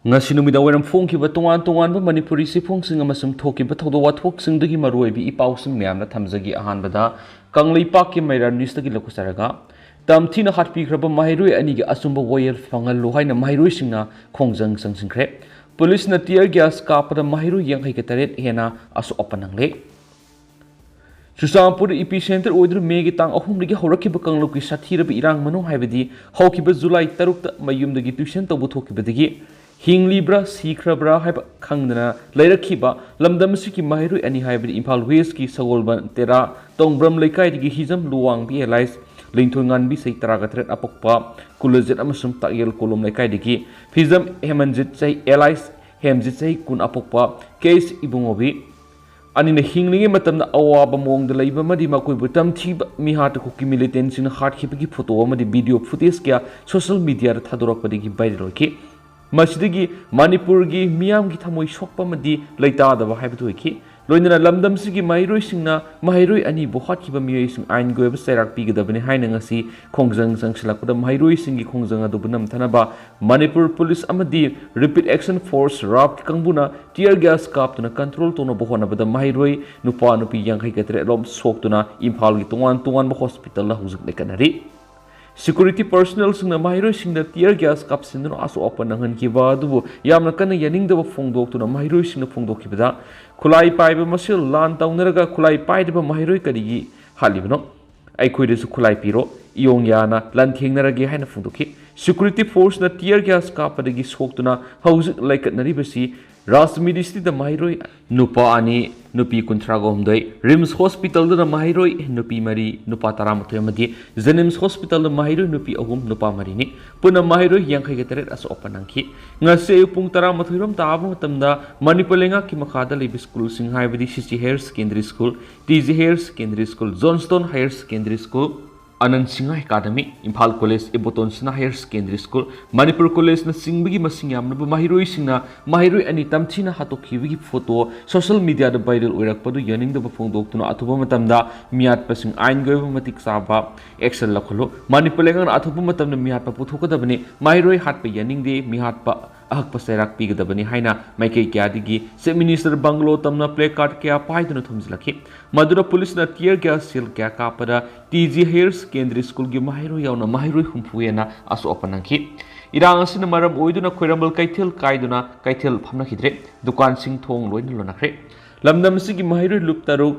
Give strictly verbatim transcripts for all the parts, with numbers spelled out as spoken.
ꯉꯁꯤ ꯅꯨꯃꯤꯗꯥꯡ ꯋꯥꯏꯔꯝ ꯐꯣꯡꯈꯤꯕ ꯇꯣꯉꯥꯟ ꯇꯣꯉꯥꯟꯕ ꯃꯅꯤꯄꯨꯔꯤ ꯆꯦꯐꯣꯡꯁꯤꯡ ꯑꯃꯁꯨꯡ ꯊꯣꯛꯈꯤꯕ ꯊꯧꯗꯣꯛ ꯋꯥꯊꯣꯛꯁꯤꯡꯗꯒꯤ ꯃꯔꯨꯑꯣꯏꯕ ꯏ ꯄꯥꯎꯁꯤꯡ ꯃꯌꯥꯝꯅ ꯊꯝꯖꯒꯦ꯫ ꯑꯍꯥꯟꯕꯗ ꯀꯪꯂꯩꯄꯥꯛꯀꯤ ꯃꯩꯔꯥ ꯅ꯭ꯌꯨꯁꯇꯒꯤ ꯂꯧꯈꯠꯆꯔꯒ, ꯇꯝꯊꯤꯅ ꯍꯥꯠꯄꯤꯈ꯭ꯔꯕ ꯃꯍꯩꯔꯣꯏ ꯑꯅꯤꯒꯤ ꯑꯆꯨꯝꯕ ꯋꯥꯌꯦꯜ ꯐꯪꯍꯜꯂꯨ ꯍꯥꯏꯅ ꯃꯍꯩꯔꯣꯏꯁꯤꯡꯅ ꯈꯣꯡꯖꯪ ꯆꯪꯁꯤꯟꯈ꯭ꯔꯦ꯫ ꯄꯨꯂꯤꯁꯅ tear gas ꯀꯥꯞꯄꯗ ꯃꯍꯩꯔꯣꯏ ꯌꯥꯡꯈꯩꯒ ꯇꯔꯦꯠ ꯍꯦꯟꯅ ꯑꯁꯣꯛ ꯑꯄꯟ ꯅꯪꯂꯦ꯫ ꯆꯨꯔꯆꯥꯟꯄꯨꯔ epicenter ꯑꯣꯏꯗꯨꯅ ꯃꯦꯒꯤ ꯇꯥꯡ ꯑꯍꯨꯝꯗꯒꯤ ꯍꯧꯔꯛꯈꯤꯕ ꯀꯥꯡꯂꯨꯞꯀꯤ ꯁꯥꯊꯤꯔꯕ ꯏꯔꯥꯡ ꯃꯅꯨꯡ ꯍꯥꯏꯕꯗꯤ ꯍꯧꯈꯤꯕ ꯖꯨꯂꯥꯏ ꯇꯔꯨꯛꯇ ꯃꯌꯨꯝꯗꯒꯤ tuition ꯇꯧꯕ ꯊꯣꯛꯈꯤꯕꯗꯒꯤ ꯍꯤꯡꯂꯤꯕ꯭ꯔꯥ ꯁꯤꯈ꯭ꯔꯕ꯭ꯔꯥ ꯍꯥꯏꯕ ꯈꯪꯗꯅ ꯂꯩꯔꯛꯈꯤꯕ ꯂꯝꯗꯝ ꯑꯁꯤꯒꯤ ꯃꯍꯩꯔꯣꯏ ꯑꯅꯤ ꯍꯥꯏꯕꯗꯤ ꯏꯝꯐꯥꯜ ꯋꯦꯁꯀꯤ ꯁꯒꯣꯜꯕꯟ ꯇꯦꯔꯥ ꯇꯣꯡꯕ꯭ꯔꯝ ꯂꯩꯀꯥꯏꯗꯒꯤ ꯍꯤꯖꯝ ꯂꯨꯋꯥꯡꯕꯤ alias ꯂꯤꯡꯊꯣꯏꯉꯥꯟꯕꯤ ꯆꯍꯤ ꯇꯔꯥꯒ ꯇꯔꯦꯠ ꯑꯄꯣꯛꯄ ꯀꯨꯂꯖꯤꯠ ꯑꯃꯁꯨꯡ ꯇꯥꯛꯌꯦꯜ ꯀꯣꯂꯨꯝ ꯂꯩꯀꯥꯏꯗꯒꯤ ꯐꯤꯖꯝ ꯍꯦꯃꯟꯖꯤꯠ ꯆꯍꯤ alias ꯍꯦꯝꯖꯤꯠ ꯆꯍꯤ ꯀꯨꯟ ꯑꯄꯣꯛꯄ ꯀꯦꯁ ꯏꯕꯨꯡꯉꯣꯕꯤ ꯑꯅꯤꯅ ꯍꯤꯡꯂꯤꯉꯩ ꯃꯇꯝꯗ ꯑꯋꯥꯕ ꯃꯑꯣꯡꯗ ꯂꯩꯕ ꯑꯃꯗꯤ ꯃꯈꯣꯏꯕꯨ ꯇꯝꯊꯤꯕ ꯃꯤꯍꯥꯠꯇ ꯀꯨꯀꯤ militantꯁꯤꯡꯅ ꯍꯥꯠꯈꯤꯕꯒꯤ photo ꯑꯃꯗꯤ video footage ꯀꯌꯥ social mediaꯗ ꯊꯥꯗꯣꯔꯛꯄꯗꯒꯤ viral ꯑꯣꯏꯈꯤ꯫ ꯃꯁꯤꯗꯒꯤ ꯃꯅꯤꯄꯨꯔꯒꯤ ꯃꯤꯌꯥꯝꯒꯤ ꯊꯃꯣꯏ ꯁꯣꯛꯄ ꯑꯃꯗꯤ ꯂꯩꯇꯥꯗꯕ ꯍꯥꯏꯕꯗꯨ ꯑꯣꯏꯈꯤ꯫ ꯂꯣꯏꯅꯅ ꯂꯝꯗꯝꯁꯤꯒꯤ ꯃꯍꯩꯔꯣꯏꯁꯤꯡꯅ ꯃꯍꯩꯔꯣꯏ ꯑꯅꯤꯕꯨ ꯍꯥꯠꯈꯤꯕ ꯃꯤꯑꯣꯏꯁꯤꯡ ꯑꯥꯏꯟꯒꯤ ꯑꯣꯏꯕ ꯆꯩꯔꯥꯛ ꯄꯤꯒꯗꯕꯅꯤ ꯍꯥꯏꯅ ꯉꯁꯤ ꯈꯣꯡꯖꯪ ꯆꯪꯁꯤꯜꯂꯛꯄꯗ ꯃꯍꯩꯔꯣꯏꯁꯤꯡꯒꯤ ꯈꯣꯡꯖꯪ ꯑꯗꯨꯕꯨ ꯅꯝꯊꯅꯕ ꯃꯅꯤꯄꯨꯔ ꯄꯨꯂꯤꯁ ꯑꯃꯗꯤ Rapid Action Force, RAFꯀꯤ ꯀꯥꯡꯕꯨꯅ tear gas ꯀꯥꯞꯇꯨꯅ control ꯇꯧꯅꯕ ꯍꯣꯠꯅꯕꯗ ꯃꯍꯩꯔꯣꯏ ꯅꯨꯄꯥ ꯅꯨꯄꯤ ꯌꯥꯡꯈꯩꯒ ꯇꯔꯦꯠ ꯂꯣꯝ ꯁꯣꯛꯇꯨꯅ ꯏꯝꯐꯥꯜꯒꯤ ꯇꯣꯉꯥꯟ ꯇꯣꯉꯥꯟꯕ hospitalꯗ ꯍꯧꯖꯤꯛ ꯂꯩꯈꯠꯅꯔꯤ꯫ Security personnelꯁꯤꯡꯅ ꯃꯍꯩꯔꯣꯏꯁꯤꯡꯗ tear gas ꯀꯥꯞꯁꯤꯟꯗꯨꯅ ꯑꯁꯣꯛ ꯑꯄꯟ ꯅꯪꯍꯟꯈꯤꯕ ꯑꯗꯨꯕꯨ ꯌꯥꯝꯅ ꯀꯟꯅ ꯌꯥꯅꯤꯡꯗꯕ ꯐꯣꯡꯗꯣꯛꯇꯨꯅ ꯃꯍꯩꯔꯣꯏꯁꯤꯡꯅ ꯐꯣꯡꯗꯣꯛꯈꯤꯕꯗ, "ꯈꯨꯠꯂꯥꯏ ꯄꯥꯏꯕ ꯃꯁꯦꯜ ꯂꯥꯟ ꯇꯧꯅꯔꯒ ꯈꯨꯠꯂꯥꯏ ꯄꯥꯏꯗꯕ ꯃꯍꯩꯔꯣꯏ ꯀꯔꯤꯒꯤ ꯍꯥꯠꯂꯤꯕꯅꯣ? ꯑꯩꯈꯣꯏꯗꯁꯨ ꯈꯨꯠꯂꯥꯏ ꯄꯤꯔꯣ, ꯏꯌꯣꯡ ꯌꯥꯅ ꯂꯥꯟꯊꯦꯡꯅꯔꯒꯦ" ꯍꯥꯏꯅ ꯐꯣꯡꯗꯣꯛꯈꯤ꯫ Security forceꯅ tear gas ꯀꯥꯞꯄꯗꯒꯤ ꯁꯣꯛꯇꯨꯅ ꯍꯧꯖꯤꯛ ꯂꯩꯈꯠꯅꯔꯤꯕꯁꯤ ꯔꯥꯖꯃꯤꯔꯤꯁꯤꯗ ꯃꯍꯩꯔꯣꯏ ꯅꯨꯄꯥ ꯑꯅꯤ, ꯅꯨꯄꯤ ꯀꯨꯟꯊ꯭ꯔꯥꯒ ꯍꯨꯝꯗꯣꯏ, RIMS hospitalꯗꯅ ꯃꯍꯩꯔꯣꯏ ꯅꯨꯄꯤ ꯃꯔꯤ, ꯅꯨꯄꯥ ꯇꯔꯥꯃꯥꯊꯣꯏ ꯑꯃꯗꯤ JNIMS hospitalꯗ ꯃꯍꯩꯔꯣꯏ ꯅꯨꯄꯤ ꯑꯍꯨꯝ, ꯅꯨꯄꯥ ꯃꯔꯤꯅꯤ꯫ ꯄꯨꯟꯅ ꯃꯍꯩꯔꯣꯏ ꯌꯥꯡꯈꯩꯒ ꯇꯔꯦꯠ ꯑꯁꯣꯛ ꯑꯄꯟ ꯅꯪꯈꯤ꯫ ꯉꯁꯤ ꯑꯌꯨꯛ ꯄꯨꯡ ꯇꯔꯥꯃꯥꯊꯣꯏ ꯔꯣꯝ ꯇꯥꯕ ꯃꯇꯝꯗ ꯃꯅꯤꯄꯨꯔ ꯂꯩꯉꯥꯛꯀꯤ ꯃꯈꯥꯗ ꯂꯩꯕ schoolꯁꯤꯡ ꯍꯥꯏꯕꯗꯤ CC Higher Secondary School, TG Higher Secondary School, Johnstone Higher Secondary School, ꯑꯅꯟ Singh Academy, Imphal College, Iboton ꯁꯅꯥ Higher Secondary School, ꯃꯅꯤꯄꯨꯔ Collegeꯅ ꯆꯤꯡꯕꯒꯤ ꯃꯁꯤꯡ ꯌꯥꯝꯂꯕ ꯃꯍꯩꯔꯣꯏꯁꯤꯡꯅ ꯃꯍꯩꯔꯣꯏ ꯑꯅꯤ ꯇꯝꯊꯤꯅ ꯍꯥꯠꯇꯣꯛꯈꯤꯕꯒꯤ photo social mediaꯗ viral ꯑꯣꯏꯔꯛꯄꯗꯨ ꯌꯥꯅꯤꯡꯗꯕ ꯐꯣꯡꯗꯣꯛꯇꯨꯅ ꯑꯊꯨꯕ ꯃꯇꯝꯗ ꯃꯤꯍꯥꯠꯄꯁꯤꯡ ꯑꯥꯏꯟꯒꯤ ꯑꯣꯏꯕ ꯃꯇꯤꯛ ꯆꯥꯕ action ꯂꯧꯈꯠꯂꯨ꯫ ꯃꯅꯤꯄꯨꯔ ꯂꯩꯉꯥꯛꯅ ꯑꯊꯨꯕ ꯃꯇꯝꯗ ꯃꯤꯍꯥꯠꯄ ꯄꯨꯊꯣꯛꯀꯗꯕꯅꯤ꯫ ꯃꯍꯩꯔꯣꯏ ꯍꯥꯠꯄ ꯌꯥꯅꯤꯡꯗꯦ꯫ ꯃꯤꯍꯥꯠꯄ ꯑꯍꯛꯄ ꯆꯩꯔꯥꯛ ꯄꯤꯒꯗꯕꯅꯤ ꯍꯥꯏꯅ ꯃꯥꯏꯀꯩ ꯀꯌꯥꯗꯒꯤ Chief Minister bungalow ꯇꯝꯅ placard ꯀꯌꯥ ꯄꯥꯏꯗꯨꯅ ꯊꯣꯝꯖꯤꯜꯂꯛꯈꯤ꯫ ꯃꯗꯨꯗ ꯄꯨꯂꯤꯁꯅ tear gas shell ꯀꯌꯥ ꯀꯥꯞꯄꯗ T G Higher Secondary Schoolꯒꯤ ꯃꯍꯩꯔꯣꯏ ꯌꯥꯎꯅ ꯃꯍꯩꯔꯣꯏ ꯍꯨꯝꯐꯨ ꯍꯦꯟꯅ ꯑꯁꯣꯛ ꯑꯄꯟ ꯅꯪꯈꯤ꯫ ꯏꯔꯥꯡ ꯑꯁꯤꯅ ꯃꯔꯝ ꯑꯣꯏꯗꯨꯅ ꯈ꯭ꯋꯥꯏꯔꯝꯕꯟ ꯀꯩꯊꯦꯜ ꯀꯥꯏꯗꯨꯅ ꯀꯩꯊꯦꯜ ꯐꯝꯅꯈꯤꯗ꯭ꯔꯦ꯫ ꯗꯨꯀꯥꯟꯁꯤꯡ ꯊꯣꯡ ꯂꯣꯏꯅ ꯂꯣꯟꯅꯈ꯭ꯔꯦ꯫ ꯂꯝꯗꯝ ꯑꯁꯤꯒꯤ ꯃꯍꯩꯔꯣꯏ ꯂꯨꯞ ꯇꯔꯨꯛ,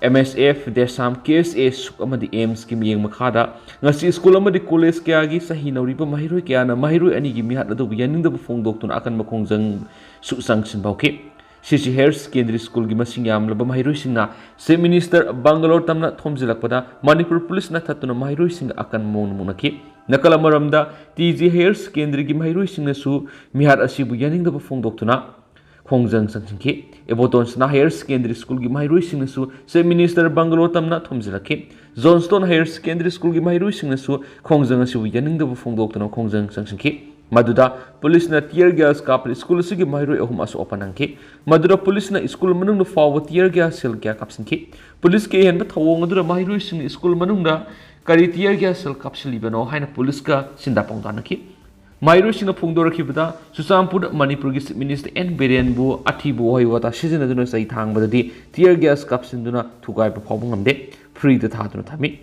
M S F, DESAM, K S A, ꯁꯨꯛ ꯑꯃꯗꯤ AIIMSꯀꯤ ꯃꯤꯠꯌꯦꯡ ꯃꯈꯥꯗ ꯉꯁꯤ ꯁ꯭ꯀꯨꯜ ꯑꯃꯗꯤ ꯀꯣꯂꯦꯖ ꯀꯌꯥꯒꯤ ꯆꯍꯤ ꯅꯧꯔꯤꯕ ꯃꯍꯩꯔꯣꯏ ꯀꯌꯥꯅ ꯃꯍꯩꯔꯣꯏ ꯑꯅꯤꯒꯤ ꯃꯤꯍꯥꯠ ꯑꯗꯨꯕꯨ ꯌꯥꯅꯤꯡꯗꯕ ꯐꯣꯡꯗꯣꯛꯇꯨꯅ ꯑꯀꯟꯕ ꯈꯣꯡꯖꯪꯁꯨ ꯆꯪꯁꯤꯟꯕ ꯍꯧꯈꯤ꯫ C C Higher Secondary Schoolꯒꯤ ꯃꯁꯤꯡ ꯌꯥꯝꯂꯕ ꯃꯍꯩꯔꯣꯏꯁꯤꯡꯅ Chief Minister bungalow ꯇꯝꯅ ꯊꯣꯝꯖꯤꯜꯂꯛꯄꯗ ꯃꯅꯤꯄꯨꯔ ꯄꯨꯂꯤꯁꯅ ꯊꯠꯇꯨꯅ ꯃꯍꯩꯔꯣꯏꯁꯤꯡꯒ ꯑꯀꯟꯕ ꯃꯑꯣꯡꯗ ꯃꯨꯛꯅꯈꯤ꯫ ꯅꯥꯀꯜ ꯑꯃꯔꯣꯝꯗ, T G Higher Secondary ꯒꯤ ꯃꯍꯩꯔꯣꯏꯁꯤꯡꯅꯁꯨ ꯃꯤꯍꯥꯠ ꯑꯁꯤꯕꯨ ꯌꯥꯅꯤꯡꯗꯕ ꯐꯣꯡꯗꯣꯛꯇꯨꯅ ꯈꯣꯡꯖꯪ ꯆꯪꯁꯤꯟꯈꯤ꯫ ꯏꯕꯣꯇꯣꯟ ꯁꯅꯥ Higher Secondary Schoolꯒꯤ ꯃꯍꯩꯔꯣꯏꯁꯤꯡꯅꯁꯨ Chief Minister bungalow ꯇꯝꯅ ꯊꯣꯝꯖꯤꯜꯂꯛꯈꯤ꯫ Johnstone Higher Secondary Schoolꯒꯤ ꯃꯍꯩꯔꯣꯏꯁꯤꯡꯅꯁꯨ ꯈꯣꯡꯖꯪ ꯑꯁꯤꯕꯨ ꯌꯥꯅꯤꯡꯗꯕ ꯐꯣꯡꯗꯣꯛꯇꯨꯅ ꯈꯣꯡꯖꯪ ꯆꯪꯁꯤꯟꯈꯤ꯫ ꯃꯗꯨꯗ ꯄꯨꯂꯤꯁꯅ tear gas ꯀꯥꯞꯄꯗ ꯁ꯭ꯀꯨꯜ ꯑꯁꯤꯒꯤ ꯃꯍꯩꯔꯣꯏ ꯑꯍꯨꯝ ꯑꯁꯣꯛ ꯑꯄꯟ ꯅꯪꯈꯤ꯫ ꯃꯗꯨꯗ ꯄꯨꯂꯤꯁꯅ ꯁ꯭ꯀꯨꯜ ꯃꯅꯨꯡꯗ ꯐꯥꯎꯕ tear gas shell ꯀꯌꯥ ꯀꯥꯞꯁꯤꯟꯈꯤ꯫ ꯄꯨꯂꯤꯁꯀꯤ ꯑꯍꯦꯟꯕ ꯊꯧꯑꯣꯡ ꯑꯗꯨꯗ ꯃꯍꯩꯔꯣꯏꯁꯤꯡꯅ ꯁ꯭ꯀꯨꯜ ꯃꯅꯨꯡꯗ ꯀꯔꯤ tear gas shell ꯀꯥꯞꯁꯤꯜꯂꯤꯕꯅꯣ ꯍꯥꯏꯅ ꯄꯨꯂꯤꯁꯀ ꯁꯤꯟꯗꯥ ꯄꯥꯎꯗꯥꯅꯈꯤ꯫ ꯃꯍꯩꯔꯣꯏꯁꯤꯡꯅ ꯐꯣꯡꯗꯣꯔꯛꯈꯤꯕꯗ, ꯆꯨꯔꯆꯥꯟꯄꯨꯔꯗ ꯃꯅꯤꯄꯨꯔꯒꯤ Chief Minister N ꯕꯤꯔꯦꯟꯕꯨ ꯑꯊꯤꯕ ꯋꯥꯍꯩ ꯋꯥꯇꯥ ꯁꯤꯖꯤꯟꯅꯗꯨꯅ ꯆꯩ ꯊꯥꯡꯕꯗꯗꯤ tear gas ꯀꯥꯞꯁꯤꯟꯗꯨꯅ ꯊꯨꯒꯥꯏꯕ ꯐꯥꯎꯕ ꯉꯝꯗꯦ, ꯐ꯭ꯔꯤꯗ ꯊꯥꯗꯨꯅ ꯊꯝꯃꯤ꯫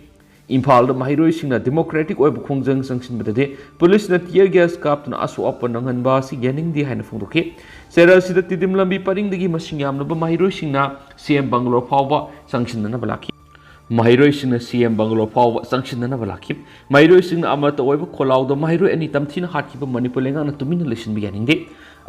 ꯏꯝꯐꯥꯜꯗ ꯃꯍꯩꯔꯣꯏꯁꯤꯡꯅ democratic ꯑꯣꯏꯕ ꯈꯣꯡꯖꯪ ꯆꯪꯁꯤꯟꯕꯗꯗꯤ ꯄꯨꯂꯤꯁꯅ tear gas ꯀꯥꯞꯇꯨꯅ ꯑꯁꯣꯛ ꯑꯄꯟ ꯅꯪꯍꯟꯕ ꯑꯁꯤ ꯌꯥꯅꯤꯡꯗꯦ ꯍꯥꯏꯅ ꯐꯣꯡꯗꯣꯛꯈꯤ꯫ ꯆꯩꯔꯥꯛ ꯑꯁꯤꯗ ꯇꯤꯗꯤꯝ ꯂꯝꯕꯤ ꯄꯔꯤꯡꯗꯒꯤ ꯃꯁꯤꯡ ꯌꯥꯝꯂꯕ ꯃꯍꯩꯔꯣꯏꯁꯤꯡꯅ C M bungalow ꯐꯥꯎꯕ ꯆꯪꯁꯤꯟꯅꯅꯕ ꯂꯥꯛꯈꯤ꯫ ꯃꯍꯩꯔꯣꯏꯁꯤꯡꯅ C M bungalow ꯐꯥꯎꯕ ꯆꯪꯁꯤꯟꯅꯅꯕ ꯂꯥꯛꯈꯤ꯫ ꯃꯍꯩꯔꯣꯏꯁꯤꯡꯅ ꯑꯃꯠꯇ ꯑꯣꯏꯕ ꯈꯣꯜꯂꯥꯎꯗ ꯃꯍꯩꯔꯣꯏ ꯑꯅꯤ ꯇꯝꯊꯤꯅ ꯍꯥꯠꯈꯤꯕ ꯃꯅꯤꯄꯨꯔ ꯂꯩꯉꯥꯛꯅ ꯇꯨꯃꯤꯟꯅ ꯂꯩꯁꯤꯟꯕ ꯌꯥꯅꯤꯡꯗꯦ꯫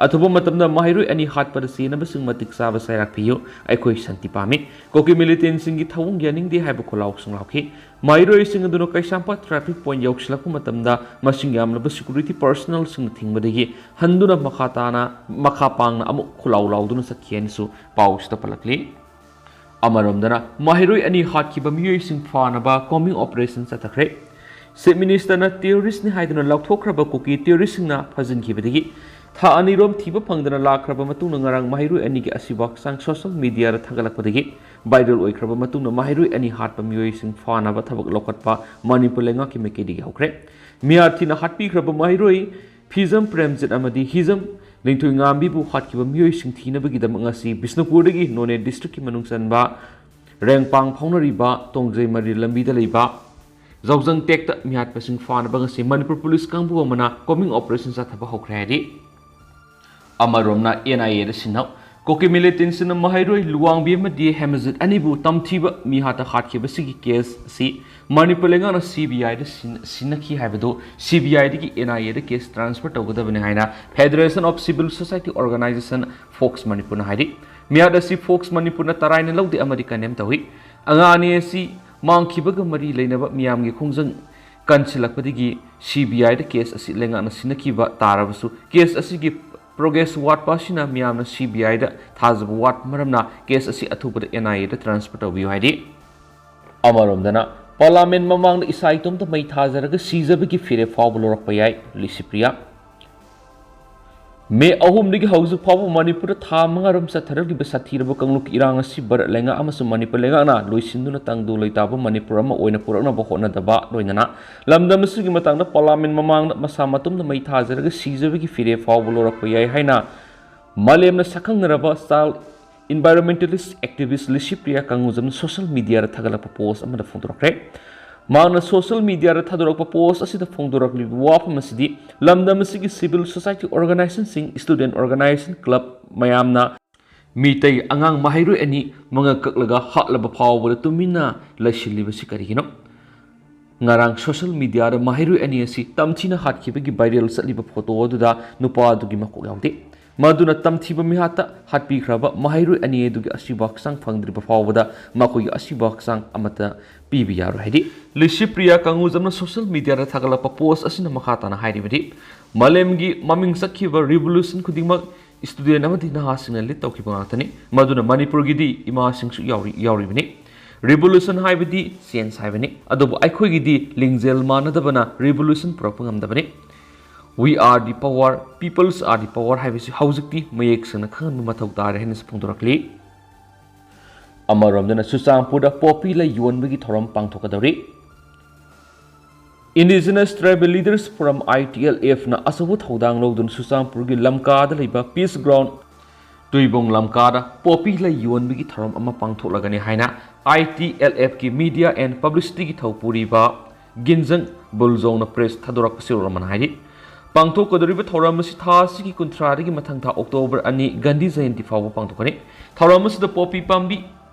ꯑꯊꯨꯕ ꯃꯇꯝꯗ ꯃꯍꯩꯔꯣꯏ ꯑꯅꯤ ꯍꯥꯠꯄꯗ ꯆꯦꯟꯅꯕꯁꯤꯡ ꯃꯇꯤꯛ ꯆꯥꯕ ꯆꯩꯔꯥꯛ ꯄꯤꯌꯨ꯫ ꯑꯩꯈꯣꯏ ꯁꯥꯟꯇꯤ ꯄꯥꯝꯃꯤ꯫ ꯀꯨꯀꯤ militantꯁꯤꯡꯒꯤ ꯊꯧꯑꯣꯡ ꯌꯥꯅꯤꯡꯗꯦ ꯍꯥꯏꯕ ꯈꯣꯜꯂꯥꯎꯁꯤꯡ ꯂꯥꯎꯈꯤ꯫ ꯃꯍꯩꯔꯣꯏꯁꯤꯡ ꯑꯗꯨꯅ ꯀꯩꯁꯥꯝꯄꯥꯠ traffic point ꯌꯧꯁꯤꯜꯂꯛꯄ ꯃꯇꯝꯗ ꯃꯁꯤꯡ ꯌꯥꯝꯂꯕ security personnelꯁꯤꯡꯅ ꯊꯤꯡꯕꯗꯒꯤ ꯍꯟꯗꯨꯅ ꯃꯈꯥ ꯇꯥꯅ, ꯃꯈꯥ ꯄꯥꯡꯅ ꯑꯃꯨꯛ ꯈꯣꯜꯂꯥꯎ ꯂꯥꯎꯗꯨꯅ ꯆꯠꯈꯤ ꯍꯥꯏꯅꯁꯨ ꯄꯥꯎꯁꯤꯗ ꯄꯜꯂꯛꯂꯤ꯫ ꯑꯃꯔꯣꯝꯗꯅ, ꯃꯍꯩꯔꯣꯏ ꯑꯅꯤ ꯍꯥꯠꯈꯤꯕ ꯃꯤꯑꯣꯏꯁꯤꯡ ꯐꯥꯅꯕ combing operation ꯆꯠꯊꯈ꯭ꯔꯦ꯫ Chief Ministerꯅ terroristꯅꯤ ꯍꯥꯏꯗꯨꯅ ꯂꯥꯎꯊꯣꯛꯈ꯭ꯔꯕ ꯀꯨꯀꯤ terroristꯁꯤꯡꯅ ꯐꯥꯖꯤꯟꯈꯤꯕꯗꯒꯤ ꯊꯥ ꯑꯅꯤꯔꯣꯝ ꯊꯤꯕ ꯐꯪꯗꯅ ꯂꯥꯛꯈ꯭ꯔꯕ ꯃꯇꯨꯡꯗ ꯉꯔꯥꯡ ꯃꯍꯩꯔꯣꯏ ꯑꯅꯤꯒꯤ ꯑꯁꯤꯕ ꯍꯛꯆꯥꯡ social mediaꯗ ꯊꯥꯒꯠꯂꯛꯄꯗꯒꯤ viral ꯑꯣꯏꯈ꯭ꯔꯕ ꯃꯇꯨꯡꯗ ꯃꯍꯩꯔꯣꯏ ꯑꯅꯤ ꯍꯥꯠꯄ ꯃꯤꯑꯣꯏꯁꯤꯡ ꯐꯥꯅꯕ ꯊꯕꯛ ꯂꯧꯈꯠꯄ ꯃꯅꯤꯄꯨꯔ ꯂꯩꯉꯥꯛꯀꯤ ꯃꯥꯏꯀꯩꯗꯒꯤ ꯍꯧꯈ꯭ꯔꯦ꯫ ꯃꯤꯍꯥꯠ ꯊꯤꯅ ꯍꯥꯠꯄꯤꯈ꯭ꯔꯕ ꯃꯍꯩꯔꯣꯏ ꯍꯤꯖꯝ ꯄ꯭ꯔꯦꯝꯖꯤꯠ ꯑꯃꯗꯤ ꯍꯤꯖꯝ ꯂꯤꯡꯊꯣꯏꯉꯥꯝꯕꯤꯕꯨ ꯍꯥꯠꯈꯤꯕ ꯃꯤꯑꯣꯏꯁꯤꯡ ꯊꯤꯅꯕꯒꯤꯗꯃꯛ ꯉꯁꯤ ꯕꯤꯁꯅꯨꯄꯨꯔꯗꯒꯤ ꯅꯣꯅꯦ district ꯀꯤ ꯃꯅꯨꯡ ꯆꯟꯕ ꯔꯦꯡꯄꯥꯡ ꯐꯥꯎꯅꯔꯤꯕ ꯇꯣꯡꯖꯩ ꯃꯔꯤꯜ ꯂꯝꯕꯤꯗ ꯂꯩꯕ ꯖꯥꯎꯖꯪ ꯇꯦꯛꯇ ꯃꯤꯍꯥꯠꯄꯁꯤꯡ ꯐꯥꯅꯕ ꯉꯁꯤ ꯃꯅꯤꯄꯨꯔ ꯄꯨꯂꯤꯁ ꯀꯥꯡꯕꯨ ꯑꯃꯅ combing operation ꯆꯠꯊꯕ ꯍꯧꯈ꯭ꯔꯦ ꯍꯥꯏꯔꯤ꯫ ꯑꯃꯔꯣꯝꯅ N I A the ꯁꯤꯟꯅꯧ꯫ Kuki militant ꯁꯤꯡꯅ ꯃꯍꯩꯔꯣꯏ ꯂꯨꯋꯥꯡꯕꯤ ꯑꯃꯗꯤ ꯍꯦꯃꯖꯤꯠ ꯑꯅꯤꯕꯨ ꯇꯝꯊꯤꯕ ꯃꯤꯍꯥꯠꯇ ꯍꯥꯠꯈꯤꯕꯁꯤꯒꯤ case ꯑꯁꯤ ꯃꯅꯤꯄꯨꯔ ꯂꯩꯉꯥꯛꯅ C B I ꯗ ꯁꯤꯟ-, ꯁꯤꯟꯅꯈꯤ ꯍꯥꯏꯕꯗꯨ C B I ꯗꯒꯤ N I A the case transfer ꯇꯧꯒꯗꯕꯅꯤ ꯍꯥꯏꯅ Federation of Civil Society Organization, fox ꯃꯅꯤꯄꯨꯔꯅ ꯍꯥꯏꯔꯤ꯫ ꯃꯤꯍꯥꯠ ꯑꯁꯤ ꯐꯣꯛꯁ ꯃꯅꯤꯄꯨꯔꯅ ꯇꯔꯥꯏꯅ ꯂꯧꯗꯦ ꯑꯃꯗꯤ condemn ꯇꯧꯏ꯫ ꯑꯉꯥꯡ ꯑꯅꯤ ꯑꯁꯤ ꯃꯥꯡꯈꯤꯕꯒ ꯃꯔꯤ ꯂꯩꯅꯕ ꯃꯤꯌꯥꯝꯒꯤ ꯈꯣꯡꯖꯪ ꯀꯟꯁꯤꯜꯂꯛꯄꯗꯒꯤ C B I the case ꯑꯁꯤ ꯂꯩꯉꯥꯛꯅ ꯁꯤꯟꯅꯈꯤꯕ ꯇꯥꯔꯕꯁꯨ, case ꯑꯁꯤꯒꯤ progress ꯋꯥꯠꯄ ꯑꯁꯤꯅ ꯃꯤꯌꯥꯝꯅ C B I ꯗ ꯊꯥꯖꯕ ꯋꯥꯠꯄ ꯃꯔꯝꯅ case ꯑꯁꯤ ꯑꯊꯨꯕꯗ N I A the transfer ꯇꯧꯕꯤꯌꯨ ꯍꯥꯏꯔꯤ꯫ ꯑꯃꯔꯣꯝꯗꯅ, ꯄꯥꯔꯂꯥꯃꯦꯟ ꯃꯃꯥꯡꯗ ꯏꯁꯥ ꯏꯇꯣꯝꯇ ꯃꯩ ꯊꯥꯖꯔꯒ ꯁꯤꯖꯕꯒꯤ ꯐꯤꯔꯦꯞ ꯐꯥꯎꯕ ꯂꯧꯔꯛꯄ ꯌꯥꯏ, ꯂꯤꯁꯤꯄ꯭ꯔꯤꯌꯥ꯫ ꯃꯦ ꯑꯍꯨꯝꯗꯒꯤ ꯍꯧꯖꯤꯛ ꯐꯥꯎꯕ ꯃꯅꯤꯄꯨꯔꯗ ꯊꯥ ꯃꯉꯥꯔꯣꯝ ꯆꯠꯊꯔꯛꯂꯤꯕ ꯁꯥꯊꯤꯔꯕ ꯀꯥꯡꯂꯨꯞꯀꯤ ꯏꯔꯥꯡ ꯑꯁꯤ ꯚꯥꯔꯠ ꯂꯩꯉꯥꯛ ꯑꯃꯁꯨꯡ ꯃꯅꯤꯄꯨꯔ ꯂꯩꯉꯥꯛꯅ ꯂꯣꯏꯁꯤꯟꯗꯨꯅ ꯇꯪꯗꯨ ꯂꯩꯇꯥꯕ ꯃꯅꯤꯄꯨꯔ ꯑꯃ ꯑꯣꯏꯅ ꯄꯨꯔꯛꯅꯕ ꯍꯣꯠꯅꯗꯕ, ꯂꯣꯏꯅꯅ ꯂꯝꯗꯝ ꯑꯁꯤꯒꯤ ꯃꯇꯥꯡꯗ ꯄꯥꯔꯂꯥꯃꯦꯟ ꯃꯃꯥꯡꯗ ꯃꯁꯥ ꯃꯇꯣꯝꯗ ꯃꯩ ꯊꯥꯖꯔꯒ ꯁꯤꯖꯕꯒꯤ ꯐꯤꯔꯦꯞ ꯐꯥꯎꯕ ꯂꯧꯔꯛꯄ ꯌꯥꯏ ꯍꯥꯏꯅ ꯃꯥꯂꯦꯝꯅ ꯁꯛꯈꯪꯅꯔꯕ Child Environmentalist Activist Licypriya ꯀꯪꯒꯨꯖꯝꯅ social media ꯗ ꯊꯥꯒꯠꯂꯛꯄ post ꯑꯃꯗ ꯐꯣꯡꯗꯣꯔꯛꯈ꯭ꯔꯦ꯫ ꯃꯍꯥꯛꯅ social media ꯗ ꯊꯥꯗꯣꯔꯛꯄ post ꯑꯁꯤꯗ ꯐꯣꯡꯗꯣꯔꯛꯂꯤꯕ ꯋꯥꯐꯝ ꯑꯁꯤꯗꯤ ꯂꯝꯗꯝ ꯑꯁꯤꯒꯤ civil society organization ꯁꯤꯡ, student organization, club ꯃꯌꯥꯝꯅ ꯃꯤꯇꯩ ꯑꯉꯥꯡ ꯃꯍꯩꯔꯣꯏ ꯑꯅꯤ ꯃꯉꯛ ꯀꯛꯂꯒ ꯍꯥꯠꯂꯕ ꯐꯥꯎꯕꯗ ꯇꯨꯃꯤꯟꯅ ꯂꯩꯁꯤꯜꯂꯤꯕꯁꯤ ꯀꯔꯤꯒꯤꯅꯣ? ꯉꯔꯥꯡ social media ꯗ ꯃꯍꯩꯔꯣꯏ ꯑꯅꯤ ꯑꯁꯤ ꯇꯝꯊꯤꯅ ꯍꯥꯠꯈꯤꯕꯒꯤ viral ꯆꯠꯂꯤꯕ photo ꯑꯗꯨꯗ ꯅꯨꯄꯥ ꯑꯗꯨꯒꯤ ꯃꯀꯣꯛ ꯌꯥꯎꯗꯦ꯫ ꯃꯗꯨꯅ ꯇꯝꯊꯤꯕ ꯃꯤꯍꯥꯠꯇ ꯍꯥꯠꯄꯤꯈ꯭ꯔꯕ ꯃꯍꯩꯔꯣꯏ ꯑꯅꯤ ꯑꯗꯨꯒꯤ ꯑꯁꯤꯕ ꯍꯛꯆꯥꯡ ꯐꯪꯗ꯭ꯔꯤꯕ ꯐꯥꯎꯕꯗ ꯃꯈꯣꯏꯒꯤ ꯑꯁꯤꯕ ꯍꯛꯆꯥꯡ ꯑꯃꯠꯇ ꯄꯤꯕ ꯌꯥꯔꯣꯏ ꯍꯥꯏꯔꯤ꯫ ꯂꯤꯁꯤꯄ꯭ꯔꯤꯌꯥ ꯀꯪꯒꯨꯖꯝꯅ social media ꯗ ꯊꯥꯒꯠꯂꯛꯄ post ꯑꯁꯤꯅ ꯃꯈꯥ ꯇꯥꯅ ꯍꯥꯏꯔꯤꯕꯗꯤ, ꯃꯥꯂꯦꯝꯒꯤ ꯃꯃꯤꯡ ꯆꯠꯈꯤꯕ revolution ꯈꯨꯗꯤꯡꯃꯛ student ꯑꯃꯗꯤ ꯅꯍꯥꯁꯤꯡꯅ lead ꯇꯧꯈꯤꯕ ꯉꯥꯛꯇꯅꯤ꯫ ꯃꯗꯨꯅ ꯃꯅꯤꯄꯨꯔꯒꯤꯗꯤ ꯏꯃꯥꯁꯤꯡꯁꯨ ꯌꯥꯎꯔꯤ-, ꯌꯥꯎꯔꯤꯕꯅꯤ꯫ Revolution ꯍꯥꯏꯕꯗꯤ change ꯍꯥꯏꯕꯅꯤ꯫ ꯑꯗꯨꯕꯨ ꯑꯩꯈꯣꯏꯒꯤꯗꯤ ꯂꯤꯡꯖꯦꯜ ꯃꯥꯟꯅꯗꯕꯅ revolution ꯄꯨꯔꯛꯄ ꯉꯝꯗꯕꯅꯤ꯫ We are the power, peoples are the power ꯍꯥꯏꯕꯁꯤ ꯍꯧꯖꯤꯛꯇꯤ ꯃꯌꯦꯛ ꯁꯦꯡꯅ ꯈꯪꯍꯟꯕ ꯃꯊꯧ ꯇꯥꯔꯦ ꯍꯥꯏꯅꯁꯨ ꯐꯣꯡꯗꯣꯔꯛꯂꯤ꯫ ꯑꯃꯔꯣꯝꯗꯅ ꯆꯨꯔꯆꯥꯟꯄꯨꯔꯗ ꯄꯣꯄꯤ ꯂꯩ ꯌꯣꯟꯕꯒꯤ ꯊꯧꯔꯝ ꯄꯥꯡꯊꯣꯛꯀꯗꯧꯔꯤ꯫ Indigenous Tribal Leaders Forum, I T L F ꯅ ꯑꯆꯧꯕ ꯊꯧꯗꯥꯡ ꯂꯧꯗꯨꯅ ꯆꯨꯔꯆꯥꯟꯄꯨꯔꯒꯤ ꯂꯝꯀꯥꯗ ꯂꯩꯕ Peace Ground ꯇꯨꯏꯕꯣꯡ ꯂꯝꯀꯥꯗ ꯄꯣꯄꯤ ꯂꯩ ꯌꯣꯟꯕꯒꯤ ꯊꯧꯔꯝ ꯑꯃ ꯄꯥꯡꯊꯣꯛꯂꯒꯅꯤ ꯍꯥꯏꯅ I T L F ꯀꯤ Media and Publicity ꯒꯤ ꯊꯧꯄꯨꯔꯤꯕ ꯒꯤꯟꯖꯪ ꯕꯨꯜꯖꯣꯡꯅ press ꯊꯥꯗꯣꯔꯛꯄ ꯆꯦꯔꯣꯜ ꯑꯃꯅ ꯍꯥꯏꯔꯤ꯫ ꯄꯥꯡꯊꯣꯛꯀꯗꯧꯔꯤꯕ ꯊꯧꯔꯝ ꯑꯁꯤ ꯊꯥ ꯑꯁꯤꯒꯤ ꯀꯨꯟꯊ꯭ꯔꯥꯗꯒꯤ ꯃꯊꯪ ꯊꯥ October ꯑꯅꯤ ꯒꯥꯟꯙꯤ ꯖꯌꯟꯇꯤ ꯐꯥꯎꯕ ꯄꯥꯡꯊꯣꯛꯀꯅꯤ꯫ ꯊꯧꯔꯝ ꯑꯁꯤꯗ ꯄꯣꯄꯤ ꯄꯥꯝꯕꯤ,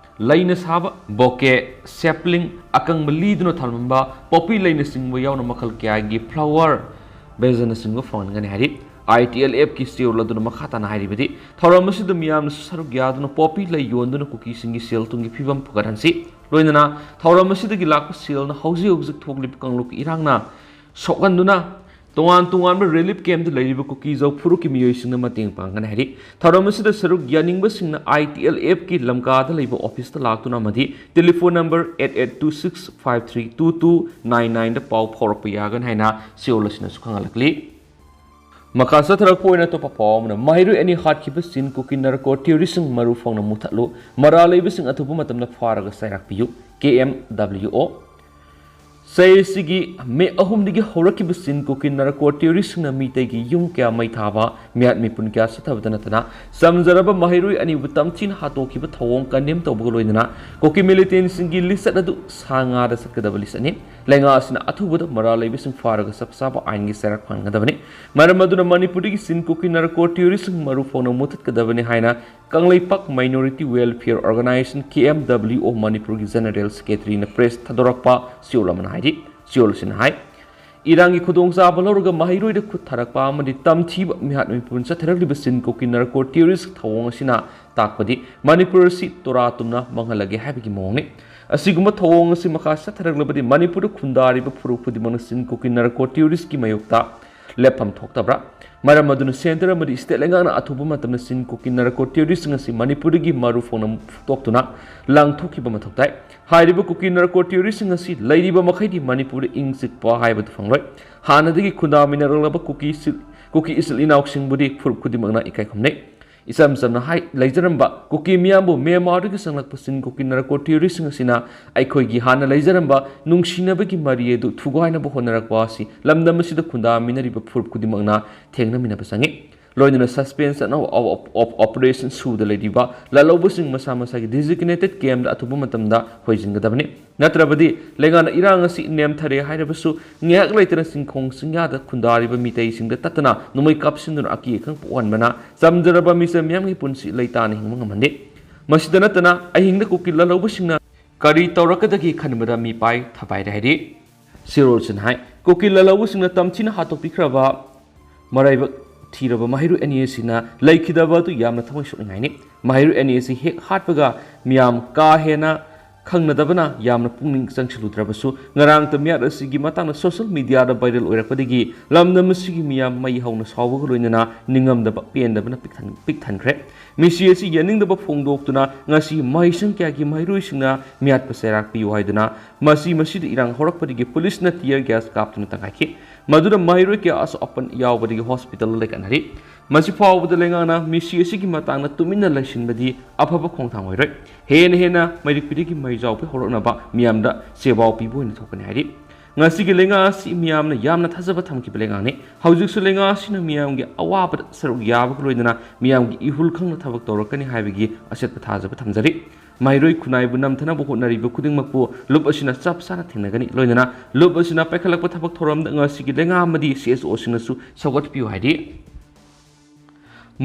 ꯂꯩꯅ ꯁꯥꯕ bouquet, sapling, ꯑꯀꯪꯕ ꯂꯤꯗꯨꯅ ꯊꯝꯂꯝꯕ ꯄꯣꯄꯤ ꯂꯩꯅꯆꯤꯡꯕ ꯌꯥꯎꯅ ꯃꯈꯜ ꯀꯌꯥꯒꯤ flower vase ꯅꯆꯤꯡꯕ ꯐꯪꯍꯟꯒꯅꯤ ꯍꯥꯏꯔꯤ꯫ I T L F ꯀꯤ ꯆꯦꯔꯣꯜ ꯑꯗꯨꯅ ꯃꯈꯥ ꯇꯥꯅ ꯍꯥꯏꯔꯤꯕꯗꯤ, ꯊꯧꯔꯝ ꯑꯁꯤꯗ ꯃꯤꯌꯥꯝꯅꯁꯨ ꯁꯔꯨꯛ ꯌꯥꯗꯨꯅ ꯄꯣꯄꯤ ꯂꯩ ꯌꯣꯟꯗꯨꯅ ꯀꯨꯀꯤꯁꯤꯡꯒꯤ ꯁꯦꯜ ꯊꯨꯝꯒꯤ ꯐꯤꯕꯝ ꯐꯒꯠꯍꯟꯁꯤ꯫ ꯂꯣꯏꯅꯅ ꯊꯧꯔꯝ ꯑꯁꯤꯗꯒꯤ ꯂꯥꯛꯄ ꯁꯦꯜꯅ ꯍꯧꯖꯤꯛ ꯍꯧꯖꯤꯛ ꯊꯣꯛꯂꯤꯕ ꯀꯥꯡꯂꯨꯞꯀꯤ ꯏꯔꯥꯡꯅ ꯁꯣꯛꯍꯟꯗꯨꯅ ꯇꯣꯉꯥꯟ ꯇꯣꯉꯥꯟꯕ relief camp ꯇ ꯂꯩꯔꯤꯕ ꯀꯨꯀꯤ ꯖꯧ ꯐꯨꯔꯨꯞꯀꯤ ꯃꯤꯑꯣꯏꯁꯤꯡꯅ ꯃꯇꯦꯡ ꯄꯥꯡꯒꯅꯤ ꯍꯥꯏꯔꯤ꯫ ꯊꯧꯔꯝ ꯑꯁꯤꯗ ꯁꯔꯨꯛ ꯌꯥꯅꯤꯡꯕꯁꯤꯡꯅ I T L F ꯀꯤ ꯂꯝꯀꯥꯗ ꯂꯩꯕ office ꯇ ꯂꯥꯛꯇꯨꯅ ꯑꯃꯗꯤ telephone number eight eight two six five three two two nine nine ꯗ ꯄꯥꯎ ꯐꯥꯎꯔꯛꯄ ꯌꯥꯒꯅꯤ ꯍꯥꯏꯅ ꯆꯦꯔꯣꯜ ꯑꯁꯤꯅꯁꯨ ꯈꯪꯍꯜꯂꯛꯂꯤ꯫ ꯃꯈꯥ ꯆꯠꯊꯔꯛꯄ ꯑꯣꯏꯅ ꯑꯇꯣꯞꯄ ꯄꯥꯎ ꯑꯃꯅ, ꯃꯍꯩꯔꯣꯏ ꯑꯅꯤ ꯍꯥꯠꯈꯤꯕ ꯆꯤꯟ ꯀꯨꯀꯤ narco terrorist ꯁꯤꯡ ꯃꯔꯨ ꯐꯪꯅ ꯃꯨꯊꯠꯂꯨ, ꯃꯔꯥꯜ ꯂꯩꯕꯁꯤꯡ ꯑꯊꯨꯕ ꯃꯇꯝꯗ ꯐꯥꯔꯒ ꯆꯩꯔꯥꯛ ꯄꯤꯌꯨ, K M W O꯫ ꯆꯍꯤ ꯑꯁꯤꯒꯤ ꯃꯦ ꯑꯍꯨꯝꯗꯒꯤ ꯍꯧꯔꯛꯈꯤꯕ ꯆꯤꯟ ꯀꯨꯀꯤ narco terrorist ꯁꯤꯡꯅ ꯃꯤꯇꯩꯒꯤ ꯌꯨꯝ ꯀꯌꯥ ꯃꯩ ꯊꯥꯕ, ꯃꯤꯍꯥꯠ ꯃꯤꯄꯨꯟ ꯀꯌꯥ ꯆꯠꯊꯕꯗ ꯅꯠꯇꯅ, ꯆꯝꯖꯔꯕ ꯃꯍꯩꯔꯣꯏ ꯑꯅꯤꯕꯨ ꯇꯝꯊꯤꯅ ꯍꯥꯠꯇꯣꯛꯈꯤꯕ ꯊꯧꯑꯣꯡ condemn ꯇꯧꯕꯒ ꯂꯣꯏꯅꯅ ꯀꯨꯀꯤ militant ꯁꯤꯡꯒꯤ ꯂꯤꯆꯠ ꯑꯗꯨ ꯁꯥ ꯉꯥꯗ ꯆꯠꯀꯗꯕ list ꯅꯤ꯫ ꯂꯩꯉꯥꯛ ꯑꯁꯤꯅ ꯑꯊꯨꯕꯗ ꯃꯔꯥꯜ ꯂꯩꯕꯁꯤꯡ ꯐꯥꯔꯒ ꯆꯞ ꯆꯥꯕ ꯑꯥꯏꯟꯒꯤ ꯆꯩꯔꯥꯛ ꯐꯪꯍꯟꯒꯗꯕꯅꯤ꯫ ꯃꯔꯝ ꯑꯗꯨꯅ ꯃꯅꯤꯄꯨꯔꯗꯒꯤ ꯆꯤꯟ ꯀꯨꯀꯤ narco terrorist ꯁꯤꯡ ꯃꯔꯨ ꯐꯪꯅ ꯃꯨꯊꯠꯀꯗꯕꯅꯤ ꯍꯥꯏꯅ Kangleipak Minority Welfare Organisation, K M W O, ꯃꯅꯤꯄꯨꯔꯒꯤ General Secretary ꯅ press ꯊꯥꯗꯣꯔꯛꯄ ꯆꯦꯔꯣꯜ ꯑꯃꯅ ꯍꯥꯏꯔꯤ꯫ ꯆꯦꯔꯣꯜ ꯑꯁꯤꯅ ꯍꯥꯏ, ꯏꯔꯥꯡꯒꯤ ꯈꯨꯗꯣꯡꯆꯥꯕ ꯂꯧꯔꯒ ꯃꯍꯩꯔꯣꯏꯗ ꯈꯨꯠ ꯊꯥꯔꯛꯄ ꯑꯃꯗꯤ ꯇꯝꯊꯤꯕ ꯃꯤꯍꯥꯠ ꯃꯤꯄꯨꯟ ꯆꯠꯊꯔꯛꯂꯤꯕ ꯆꯤꯟ ꯀꯨꯀꯤ narco terrorist ꯊꯧꯑꯣꯡ ꯑꯁꯤꯅ ꯇꯥꯛꯄꯗꯤ ꯃꯅꯤꯄꯨꯔ ꯑꯁꯤ ꯇꯣꯔꯥ ꯇꯨꯝꯅ ꯃꯥꯡꯍꯜꯂꯒꯦ ꯍꯥꯏꯕꯒꯤ ꯃꯑꯣꯡꯅꯤ꯫ ꯑꯁꯤꯒꯨꯝꯕ ꯊꯧꯑꯣꯡ ꯑꯁꯤ ꯃꯈꯥ ꯆꯠꯊꯔꯛꯂꯕꯗꯤ ꯃꯅꯤꯄꯨꯔꯗ ꯈꯨꯟꯗꯥꯔꯤꯕ ꯐꯨꯔꯨꯞ ꯈꯨꯗꯤꯡꯃꯛꯅ ꯆꯤꯟ ꯀꯨꯀꯤ narco terrorist ꯀꯤ ꯃꯥꯌꯣꯛꯇ ꯂꯦꯞꯐꯝ ꯊꯣꯛꯇꯕ꯭ꯔꯥ? ꯃꯔꯝ ꯑꯗꯨꯅ centre ꯑꯃꯗꯤ state ꯂꯩꯉꯥꯛꯅ ꯑꯊꯨꯕ ꯃꯇꯝꯗ ꯆꯤꯟ ꯀꯨꯀꯤ narco terrorist ꯁꯤꯡ ꯑꯁꯤ ꯃꯅꯤꯄꯨꯔꯗꯒꯤ ꯃꯔꯨ ꯐꯪꯅ ꯐꯨꯠꯇꯣꯛꯇꯨꯅ ꯂꯥꯡꯊꯣꯛꯈꯤꯕ ꯃꯊꯧ ꯇꯥꯏ꯫ ꯍꯥꯏꯔꯤꯕ ꯀꯨꯀꯤ narco terrorist ꯁꯤꯡ ꯑꯁꯤ ꯂꯩꯔꯤꯕ ꯃꯈꯩꯗꯤ ꯃꯅꯤꯄꯨꯔꯗ ꯏꯪ ꯆꯤꯛꯄ ꯍꯥꯏꯕꯗꯨ ꯐꯪꯂꯣꯏ꯫ ꯍꯥꯟꯅꯗꯒꯤ ꯈꯨꯟꯗꯥꯃꯤꯟꯅꯔꯛꯂꯕ ꯀꯨꯀꯤ ꯏꯆꯤꯜ-, ꯀꯨꯀꯤ ꯏꯆꯤꯜ ꯏꯅꯥꯎꯁꯤꯡꯕꯨꯗꯤ ꯐꯨꯔꯨꯞ ꯈꯨꯗꯤꯡꯃꯛꯅ ꯏꯀꯥꯏ ꯈꯨꯝꯅꯩ꯫ ꯏꯆꯝ ꯆꯝꯅ ꯍꯥꯏ, ꯂꯩꯖꯔꯝꯕ ꯀꯨꯀꯤ ꯃꯤꯌꯥꯝꯕꯨ ꯃ꯭ꯌꯥꯟꯃꯥꯔꯗꯒꯤ ꯆꯪꯂꯛꯄ ꯆꯤꯡ ꯀꯨꯀꯤ ꯅꯥꯔꯀꯣ ꯇꯦꯔꯣꯔꯤꯁꯁꯤꯡ ꯑꯁꯤꯅ ꯑꯩꯈꯣꯏꯒꯤ ꯍꯥꯟꯅ ꯂꯩꯖꯔꯝꯕ ꯅꯨꯡꯁꯤꯅꯕꯒꯤ ꯃꯔꯤ ꯑꯗꯨ ꯊꯨꯒꯥꯏꯅꯕ ꯍꯣꯠꯅꯔꯛꯄ ꯑꯁꯤ ꯂꯝꯗꯝ ꯑꯁꯤꯗ ꯈꯨꯟꯗꯥꯃꯤꯟꯅꯔꯤꯕ ꯐꯨꯔꯨꯞ ꯈꯨꯗꯤꯡꯃꯛꯅ ꯊꯦꯡꯅꯃꯤꯟꯅꯕ ꯆꯪꯏ꯫ ꯂꯣꯏꯅꯅ suspension of, of, of, of operation ꯁꯨꯗ ꯂꯩꯔꯤꯕ ꯂꯥꯜꯍꯧꯕꯁꯤꯡ ꯃꯁꯥ ꯃꯁꯥꯒꯤ designated camp ꯗ ꯑꯊꯨꯕ ꯃꯇꯝꯗ ꯍꯣꯏꯖꯤꯟꯒꯗꯕꯅꯤ꯫ ꯅꯠꯇ꯭ꯔꯕꯗꯤ ꯂꯩꯉꯥꯛꯅ ꯏꯔꯥꯡ ꯑꯁꯤ ꯅꯦꯝꯊꯔꯦ ꯍꯥꯏꯔꯕꯁꯨ ꯉꯥꯏꯍꯥꯛ ꯂꯩꯇꯅ ꯆꯤꯡꯈꯣꯡ ꯆꯤꯡꯌꯥꯗ ꯈꯨꯟꯗꯥꯔꯤꯕ ꯃꯤꯇꯩꯁꯤꯡꯗ ꯇꯠꯇꯅ ꯅꯣꯡꯃꯩ ꯀꯥꯞꯁꯤꯟꯗꯨꯅ ꯑꯀꯤ ꯑꯈꯪ ꯄꯣꯛꯍꯟꯕꯅ ꯆꯝꯖꯔꯕ ꯃꯤꯆꯝ ꯃꯤꯌꯥꯝꯒꯤ ꯄꯨꯟꯁꯤ ꯂꯩꯇꯥꯅ ꯍꯤꯡꯕ ꯉꯝꯍꯟꯗꯦ꯫ ꯃꯁꯤꯗ ꯅꯠꯇꯅ ꯑꯍꯤꯡꯗ ꯀꯨꯀꯤ ꯂꯥꯜꯍꯧꯕꯁꯤꯡꯅ ꯀꯔꯤ ꯇꯧꯔꯛꯀꯗꯒꯦ ꯈꯟꯕꯗ ꯃꯤꯄꯥꯏ ꯊꯕꯥꯏꯔꯦ ꯍꯥꯏꯔꯤ꯫ ꯁꯤꯔꯣꯜꯁꯤꯅ ꯍꯥꯏ, ꯀꯨꯀꯤ ꯂꯥꯜꯍꯧꯕꯁꯤꯡꯅ ꯇꯝꯊꯤꯅ ꯍꯥꯠꯇꯣꯛꯄꯤꯈ꯭ꯔꯕ ꯃꯔꯥꯏꯕꯛ ꯊꯤꯔꯕ ꯃꯍꯩꯔꯣꯏ ꯑꯅꯤ ꯑꯁꯤꯅ ꯂꯩꯈꯤꯗꯕ ꯑꯗꯨ ꯌꯥꯝꯅ ꯊꯃꯣꯏ ꯁꯣꯛꯅꯤꯡꯉꯥꯏꯅꯤ꯫ ꯃꯍꯩꯔꯣꯏ ꯑꯅꯤ ꯑꯁꯤ ꯍꯦꯛ ꯍꯥꯠꯄꯒ ꯃꯤꯌꯥꯝ ꯀꯥ ꯍꯦꯟꯅ ꯈꯪꯅꯗꯕꯅ ꯌꯥꯝꯅ ꯄꯨꯛꯅꯤꯡ ꯆꯪꯁꯤꯜꯂꯨꯗ꯭ꯔꯕꯁꯨ, ꯉꯔꯥꯡꯇ ꯃꯤꯌꯥꯠ ꯑꯁꯤꯒꯤ ꯃꯇꯥꯡꯗ social media ꯗ viral ꯑꯣꯏꯔꯛꯄꯗꯒꯤ ꯂꯝꯗꯝ ꯑꯁꯤꯒꯤ ꯃꯤꯌꯥꯝ ꯃꯩ ꯍꯧꯅ ꯁꯥꯎꯕꯒ ꯂꯣꯏꯅꯅ ꯅꯤꯡꯉꯝꯗꯕ ꯄꯦꯟꯗꯕꯅ ꯄꯤꯛ ꯊꯟ-, ꯄꯤꯛ ꯊꯟꯈ꯭ꯔꯦ꯫ ꯃꯤꯁꯤ ꯑꯁꯤ ꯌꯥꯅꯤꯡꯗꯕ ꯐꯣꯡꯗꯣꯛꯇꯨꯅ ꯉꯁꯤ ꯃꯍꯩꯁꯪ ꯀꯌꯥꯒꯤ ꯃꯍꯩꯔꯣꯏꯁꯤꯡꯅ ꯃꯤꯌꯥꯠꯄ ꯆꯩꯔꯥꯛ ꯄꯤꯌꯨ ꯍꯥꯏꯗꯨꯅ ꯃꯁꯤ, ꯃꯁꯤꯗ ꯏꯔꯥꯡ ꯍꯧꯔꯛꯄꯗꯒꯤ ꯄꯨꯂꯤꯁꯅ tear gas ꯀꯥꯞꯇꯨꯅ ꯇꯪꯈꯥꯏꯈꯤ꯫ ꯃꯗꯨꯅ ꯃꯍꯩꯔꯣꯏ ꯀꯌꯥ ꯑꯁꯣꯛ ꯑꯄꯟ ꯌꯥꯎꯕꯗꯒꯤ hospital ꯗ ꯂꯩꯈꯠꯅꯔꯤ꯫ ꯃꯁꯤ ꯐꯥꯎꯕꯗ ꯂꯩꯉꯥꯛꯅ ꯃꯤꯁꯤ ꯑꯁꯤꯒꯤ ꯃꯇꯥꯡꯗ ꯇꯨꯃꯤꯟꯅ ꯂꯩꯁꯤꯟꯕꯗꯤ ꯑꯐꯕ ꯈꯣꯡꯊꯥꯡ ꯑꯣꯏꯔꯣꯏ꯫ ꯍꯦꯟꯅ ꯍꯦꯟꯅ ꯃꯩꯔꯤꯛꯄꯤꯗꯒꯤ ꯃꯩ ꯆꯥꯎꯕ ꯍꯧꯔꯛꯅꯕ ꯃꯤꯌꯥꯝꯗ ꯆꯦꯕꯥꯎ ꯄꯤꯕ ꯑꯣꯏꯅ ꯊꯣꯛꯀꯅꯤ ꯍꯥꯏꯔꯤ꯫ ꯉꯁꯤꯒꯤ ꯂꯩꯉꯥꯛ ꯑꯁꯤ ꯃꯤꯌꯥꯝꯅ ꯌꯥꯝꯅ ꯊꯥꯖꯕ ꯊꯝꯈꯤꯕ ꯂꯩꯉꯥꯛꯅꯤ꯫ ꯍꯧꯖꯤꯛꯁꯨ ꯂꯩꯉꯥꯛ ꯑꯁꯤꯅ ꯃꯤꯌꯥꯝꯒꯤ ꯑꯋꯥꯕꯗ ꯁꯔꯨꯛ ꯌꯥꯕꯒ ꯂꯣꯏꯅꯅ ꯃꯤꯌꯥꯝꯒꯤ ꯏꯍꯨꯜ ꯈꯪꯅ ꯊꯕꯛ ꯇꯧꯔꯛꯀꯅꯤ ꯍꯥꯏꯕꯒꯤ ꯑꯆꯦꯠꯄ ꯊꯥꯖꯕ ꯊꯝꯖꯔꯤ꯫ ꯃꯍꯩꯔꯣꯏ ꯈꯨꯟꯅꯥꯏꯕꯨ ꯅꯝꯊꯅꯕ ꯍꯣꯠꯅꯔꯤꯕ ꯈꯨꯗꯤꯡꯃꯛꯄꯨ ꯂꯨꯞ ꯑꯁꯤꯅ ꯆꯞ ꯆꯥꯅ ꯊꯦꯡꯅꯒꯅꯤ꯫ ꯂꯣꯏꯅꯅ ꯂꯨꯞ ꯑꯁꯤꯅ ꯄꯥꯏꯈꯠꯂꯛꯄ ꯊꯕꯛ ꯊꯧꯔꯝꯗ ꯉꯁꯤꯒꯤ ꯂꯩꯉꯥꯛ ꯑꯃꯗꯤ C S O ꯁꯤꯡꯅꯁꯨ ꯁꯧꯒꯠꯄꯤꯌꯨ ꯍꯥꯏꯔꯤ꯫